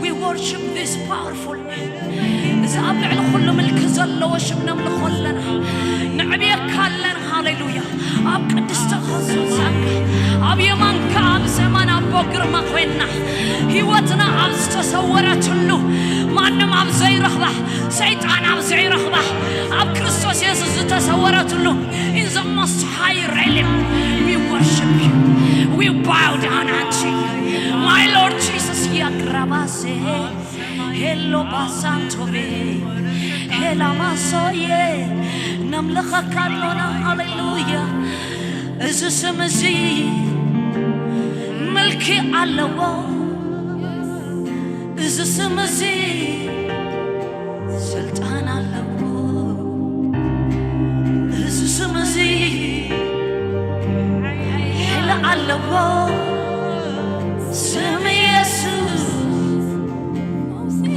We worship this powerful name. እዚ ኣብ ልዕሊ ኩሉ ምልኪ ዘለዎ ሽም ነምልኾ ኣለና። ነዕብየካ ኣለና። ሃሌሉያ። ኣብ ቅድስተ ቅዱሳንካ፣ ኣብ የማንካ፣ ኣብ ዘማን ኣቦ ግርማ ኮይንና፣ ህይወትና ኣብ ዝተሰወረትሉ፣ ማንም ኣብ ዘይረኽባ፣ ሰይጣን ኣብ ዘይረኽባ፣ ኣብ ክርስቶስ የሱስ ዝተሰወረትሉ፣ in the most high realm, we worship you. We bow down unto you. My Lord Jesus, ያግራባሴ ሄሎ ባሳንቶቤ ሄላ ማሶዬ ነምልኸካ ኣሎና። ሃሌሉያ። እዚ ስም እዚ ምልኪ ኣለዎ። እዚ ስም እዚ ስልጣን ኣለዎ። እዚ ስም እዚ ሓይሊ ኣለዎ። ስም ኢየሱስ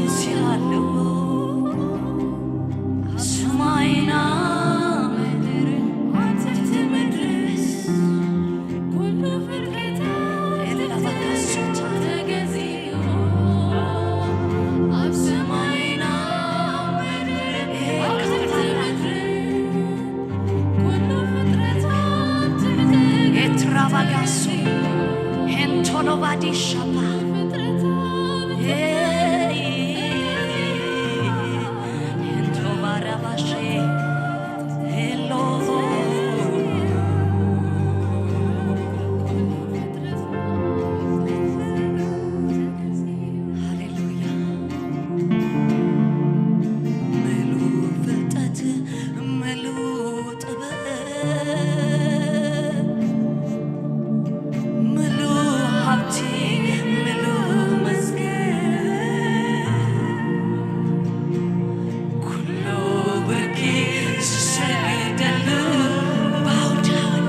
እዚ ኣለዎ። ሰማይና ምድር ኣብ ትሕቲ ምድርስ ኩሉ ፍጥረታት ተገዚኡ ኣብ ሰማይና ምድር ኣብ ትሕቲ ምድሪ ኩሉ ፍጥረታት ትሕቲ ኤትራባጋሱ ሄንቶሎባዲ ሻፓ ፍጥረታት ሄንቶባራባሼ ሄሎ ሃሌሉያ። ምሉእ ፍልጠት፣ ምሉእ ጥበብ፣ ምሉእ ሃብቲ፣ ምሉእ መዝገብ፣ ኩሉ ብርኪ ዝሰግደሉ bow down።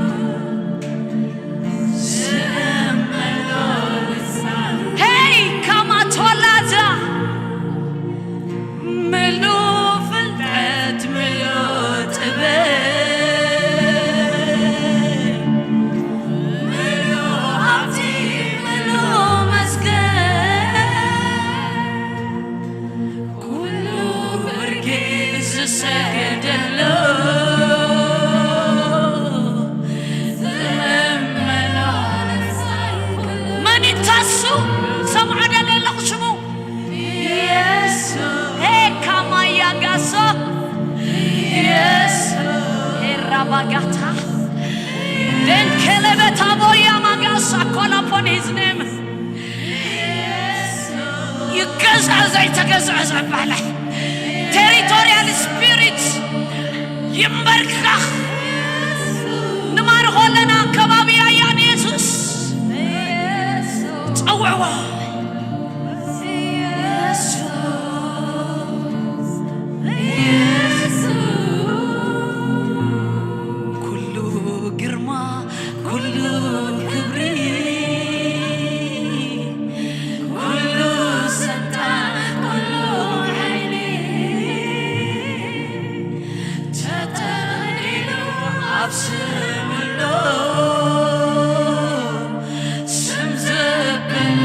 ሄይ ካማቶላዛ ምሉእ ፍልጠት ምሉእ ጥበብ ምሉእ ሃብቲ ምሉእ መዝገብ ኩሉ ብርኪ ዝሰገደሉ ዝእመኖ መን ይታሱ ሰምዖ ደለ ኣለኹ ሽሙ የሱ ሄ ካማያ ጋሶ የሱ ሄራባጋታ ደንከለበታቦያ ማጋሳ ኮላፖን ሂዝኔም ይገዝዐ ዘይተገዝዐ ዘበለ ቴሪቶሪያል ስፒሪት ይንበርክኽ። ንማርኾ ኣለና ከባቢ ኣያን የሱስ ጸውዕዎ። ኩሉ ግርማ ኩሉ ክብሪ፣ ኩሉ ስልጣን፣ ኩሉ ሓይሊ ተጠቕሊሉ ኣብ ስም ኣሎ። ስም ዘበለ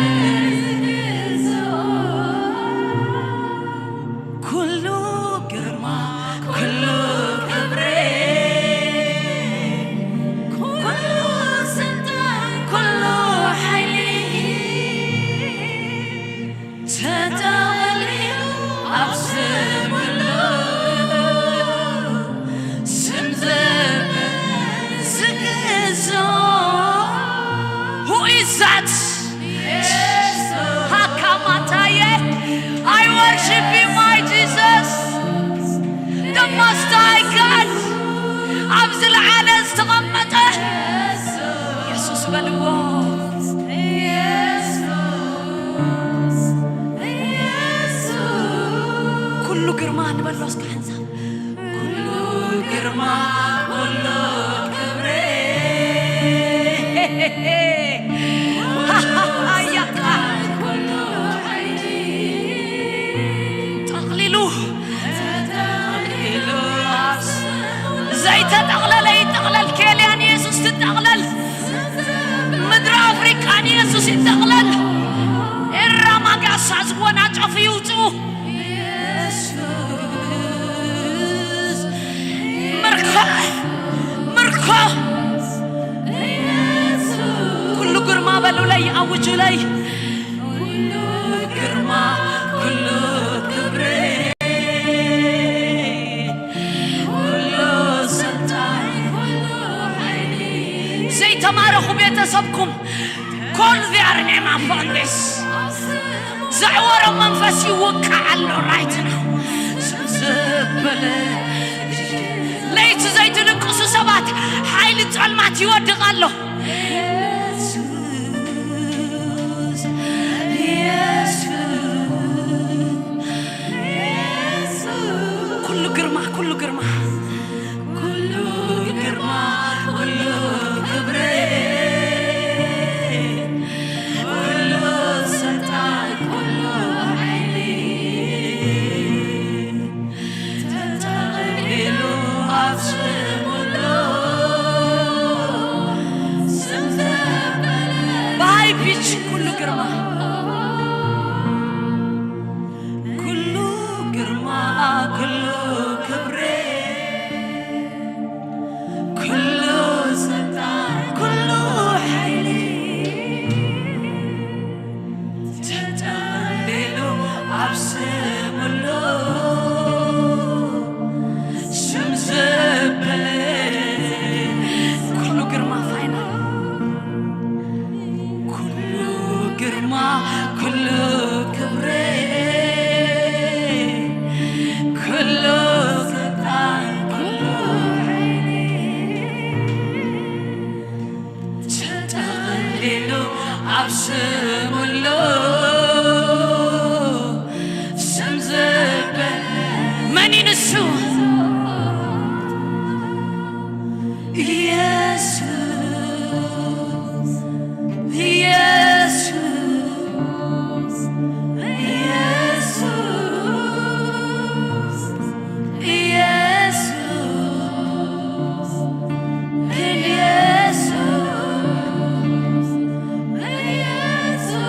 በልዎ። ኢየሱስ፣ ኢየሱስ። ኩሉ ግርማ ንበሎ እስከ ሓንሳብ። ኩሉ ግርማ፣ ኩሉ ክብሪ። ያካ። ጠቕሊሉ። ዘይተጠቕለለ ይጠቕለል። ኬልያን ኢየሱስ ትጠቕለል። ምድሪ ኣፍሪቃ ንየሱስ ይጠቕለል። ኤራ ማጋሳ ዝወናጨፉ ይውፅኡ። ምርኮ፣ ምርኮ። ኩሉ ግርማ በሉለይ፣ ኣውጁለይ። ኩሉ ግርማ፣ ኩሉ ክብሪ፣ ኩሉ ስልጣን፣ ኩሉ ሓይሊ። ዘይተማረኹ ቤተሰብኩም፣ call their name upon this። ዘዕወሮም መንፈስ ይውቃዕ ኣሎ right now። ስም ዘበለ ለይቲ ዘይትድቅሱ ሰባት፣ ሓይሊ ጸልማት ይወድቕ ኣሎ። ኢየሱስ፣ ኢየሱስ፣ ኩሉ ግርማ፣ ኩሉ ግርማ፣ ኩሉ ግርማ፣ ኩሉ ክብሪ፣ ኩሉ ስልጣን፣ ኩሉ ሓይሊ ተጠቕሊሉ ኣብ ስም ኣሎ። ስም ዘበለ ብሃይ ፒች ኩሉ ግርማ፣ ኩሉ ግርማ፣ ኩሉ ክብሪ፣ ኩሉ ስልጣን፣ ኩሉ ሓይሊ ተጠቕሊሉ ኣብ ስም ኣሎ። ስም ዘበለ ኩሉ ግርማ ፋይናል፣ ኩሉ ግርማ፣ ኩሉ ክብሪ፣ ኩሉ ስልጣን፣ ኩሉ ሓይሊ ተጠቕሊሉ ኣብ ስም ኣሎ። ስም ዘበለ መን እዩ ንሱ? ኢየሱስ፣ ኢየሱስ፣ ኢየሱስ፣ ኢየሱስ፣ ኢየሱስ፣ ኢየሱስ።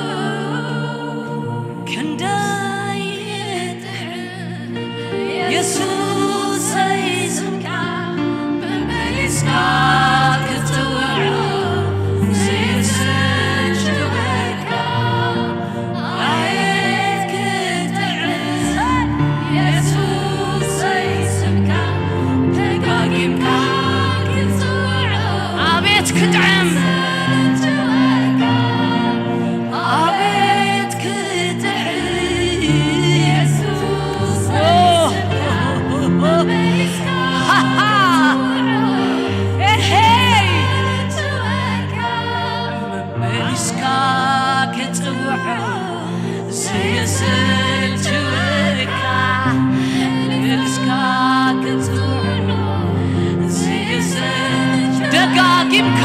ክንደይ የሱሰይ ስምካ መመሊስካ ክትጽውዖ ዘይስልችወካ ኣቤት ክጥዕም የሱሰይ ስምካ ደጋጊምካ ክትጽውዖ ኣቤት ክጥዕም ዘይስልችወካ ኣቤት ክጥዕም የሱስ ኦ፣ ሃሃ፣ ኤሄይ፣ መመሊስካ ክጽውዖ ዘይስልችወካ፣ መመሊስካ ክጽውዖ ዘይስልችወካ፣ ደጋጊምካ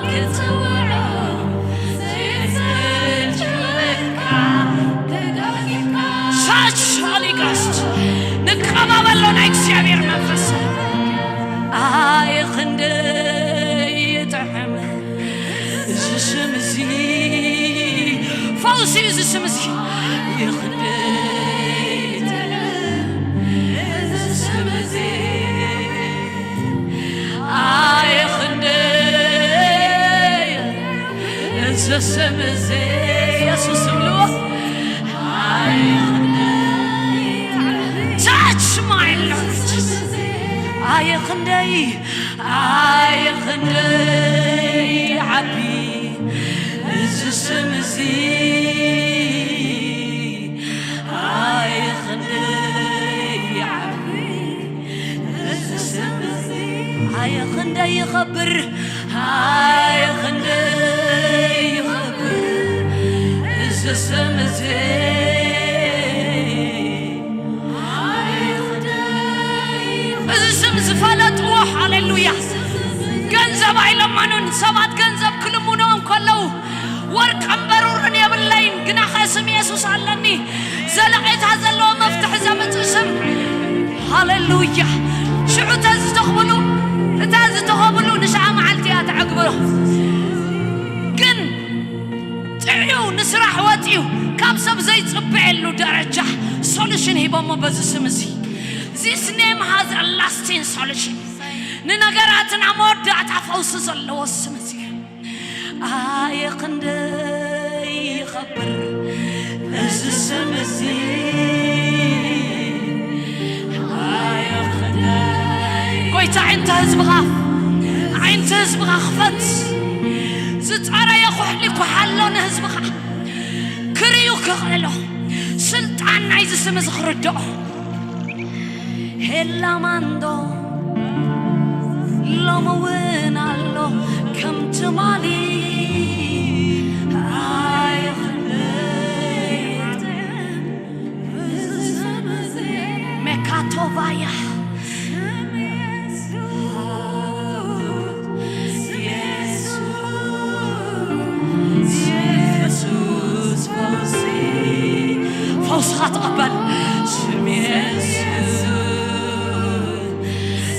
ክትጽውዖ Touch, Holy Ghost። ንቀባበሎ ናይ እግዚኣብሔር መንፈስ። ኣየ ክንደይ ይጥዕም እዚ ስም እዚ። ፈውሲ እዚ ስም እዚ። ኣየ ክንደይ ይጥዕም እዚ ስም እዚ። ኣየ ክንደይ እዚ ስም እዚ የሱስ ዝብልዎ። ኣየ ክንደይ touch my Lord። ኣየ ክንደይ፣ ኣየ ክንደይ ዓቢ እዚ ስም እዚ። ኣየ ክንደይ ዓቢ ኣየ ክንደይ ይኸብር፣ ኣየ ክንደይ ይኸብር እዚ ስም እዚ። እዚ ስም ዝፈለጥዎ፣ ሃሌሉያ፣ ገንዘብ ኣይለመኑን። ሰባት ገንዘብ ክልምንዎም ከለዉ፣ ወርቅ እምበሩርን የብለይን፣ ግናኸ ስም የሱስ ኣለኒ። ዘለቄታ ዘለዎ መፍትሒ ዘምጽእ ስም። ሃሌሉያ። ሽዑ እተ ዝተኽብሉ፣ እታ ዝተኸብሉ ንሽዓ መዓልቲ እያ ተዕግብሮ። ግን ጥዕዩ ንስራሕ ወጥዩ ካብ ሰብ ዘይጽበየሉ ደረጃ ሶሉሽን ሂቦሞ በዚ ስም እዚ። This name has a lasting solution። ንነገራትና መወዳእታ ፈውሲ ዘለዎ ስም እዚ። ኣየ ክንደይ ይኸብር እዚ ስም እዚ። ኣየ ክንደይ ጎይታ፣ ዓይንተ ህዝብኻ፣ ዓይንተ ህዝብኻ ክፈት። ዝጸረየ ኩሕሊ ኩሓሎ ንህዝብኻ ክርእዩ ክኽእሎ ስልጣን ናይዚ ስም እዚ ክርድኦ። ሄላማንዶ ሎሚ እውን ኣሎ ከም ትማሊ። ኣየ ክንደይ ሜካቶቫያ ፈውስኻ ተቐበል። ስም የሱስ፣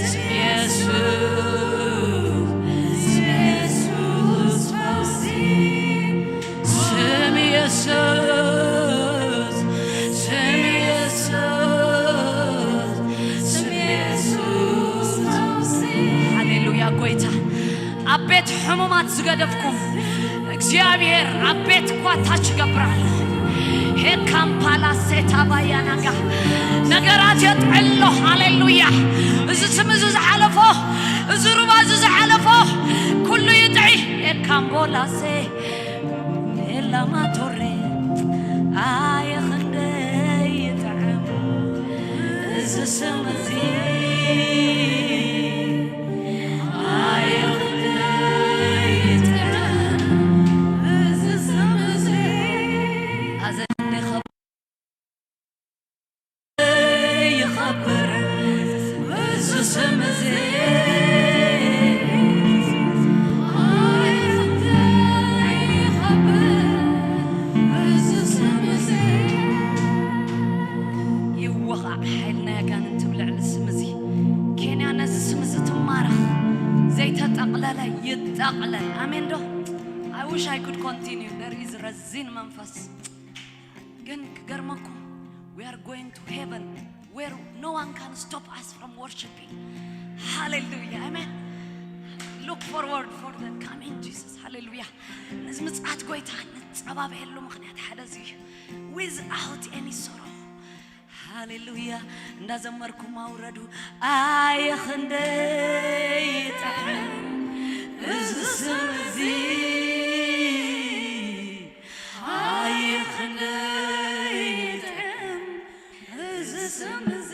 ስም የሱስ፣ ስም የሱስ ፈውሲ። ስም የሱስ፣ ስም የሱስ፣ ስም የሱስ ፈውሲ። ሃሌሉያ ጎይታ። ኣብ ቤት ሕሙማት ዝገደፍኩም እግዚኣብሔር ኣብ ቤት እኳ ታች ይገብራል። ሄካምፓላ ሴታ ባያናጋ ነገራት የጥዕሎ። ሃሌሉያ። እዚ ስም እዚ ዝሓለፎ፣ እዚ ሩባ እዚ ዝሓለፎ ኩሉ ይጥዒ። ሄካምቦላሴ ሄላማቶሬ ኣየ ክንደይ ይጥዕም እዚ ስም እዚ። ኣየ ክንደይ ይጥዕም እዚ ስም እዚ። ኣዘንዴ ይኸብር እዚ ስም እዚ። ኣየ ክንደይ ይኸብር እዚ ስም እዚ። ይወቓዕ ሓይሊ ናይ ኣጋንንት ኣብ ልዕሊ ስም እዚ። ኬንያ ነዚ ስም እዚ ትማረኽ፣ ዘይተጠቕለለ ይጠቕለል። ኣሜን ዶ? I wish I could continue። There is ረዚን መንፈስ። ግን ክገርመኩም፣ we are going to heaven where no one can stop us from worshiping. ሃሌሉያ፣ ኣሜን። Look forward for the coming Jesus። ሃሌሉያ። ነዚ ምጽኣት ጎይታ ንጸባበየሉ ምኽንያት ሓደ እዚ እዩ። Without any sorrow። ሃሌሉያ። እንዳዘመርኩም ኣውረዱ። ኣየ ክንደይ ይጥዕም እዚ ስም እዚ። ኣየ ክንደይ ይጥዕም እዚ ስም እዚ።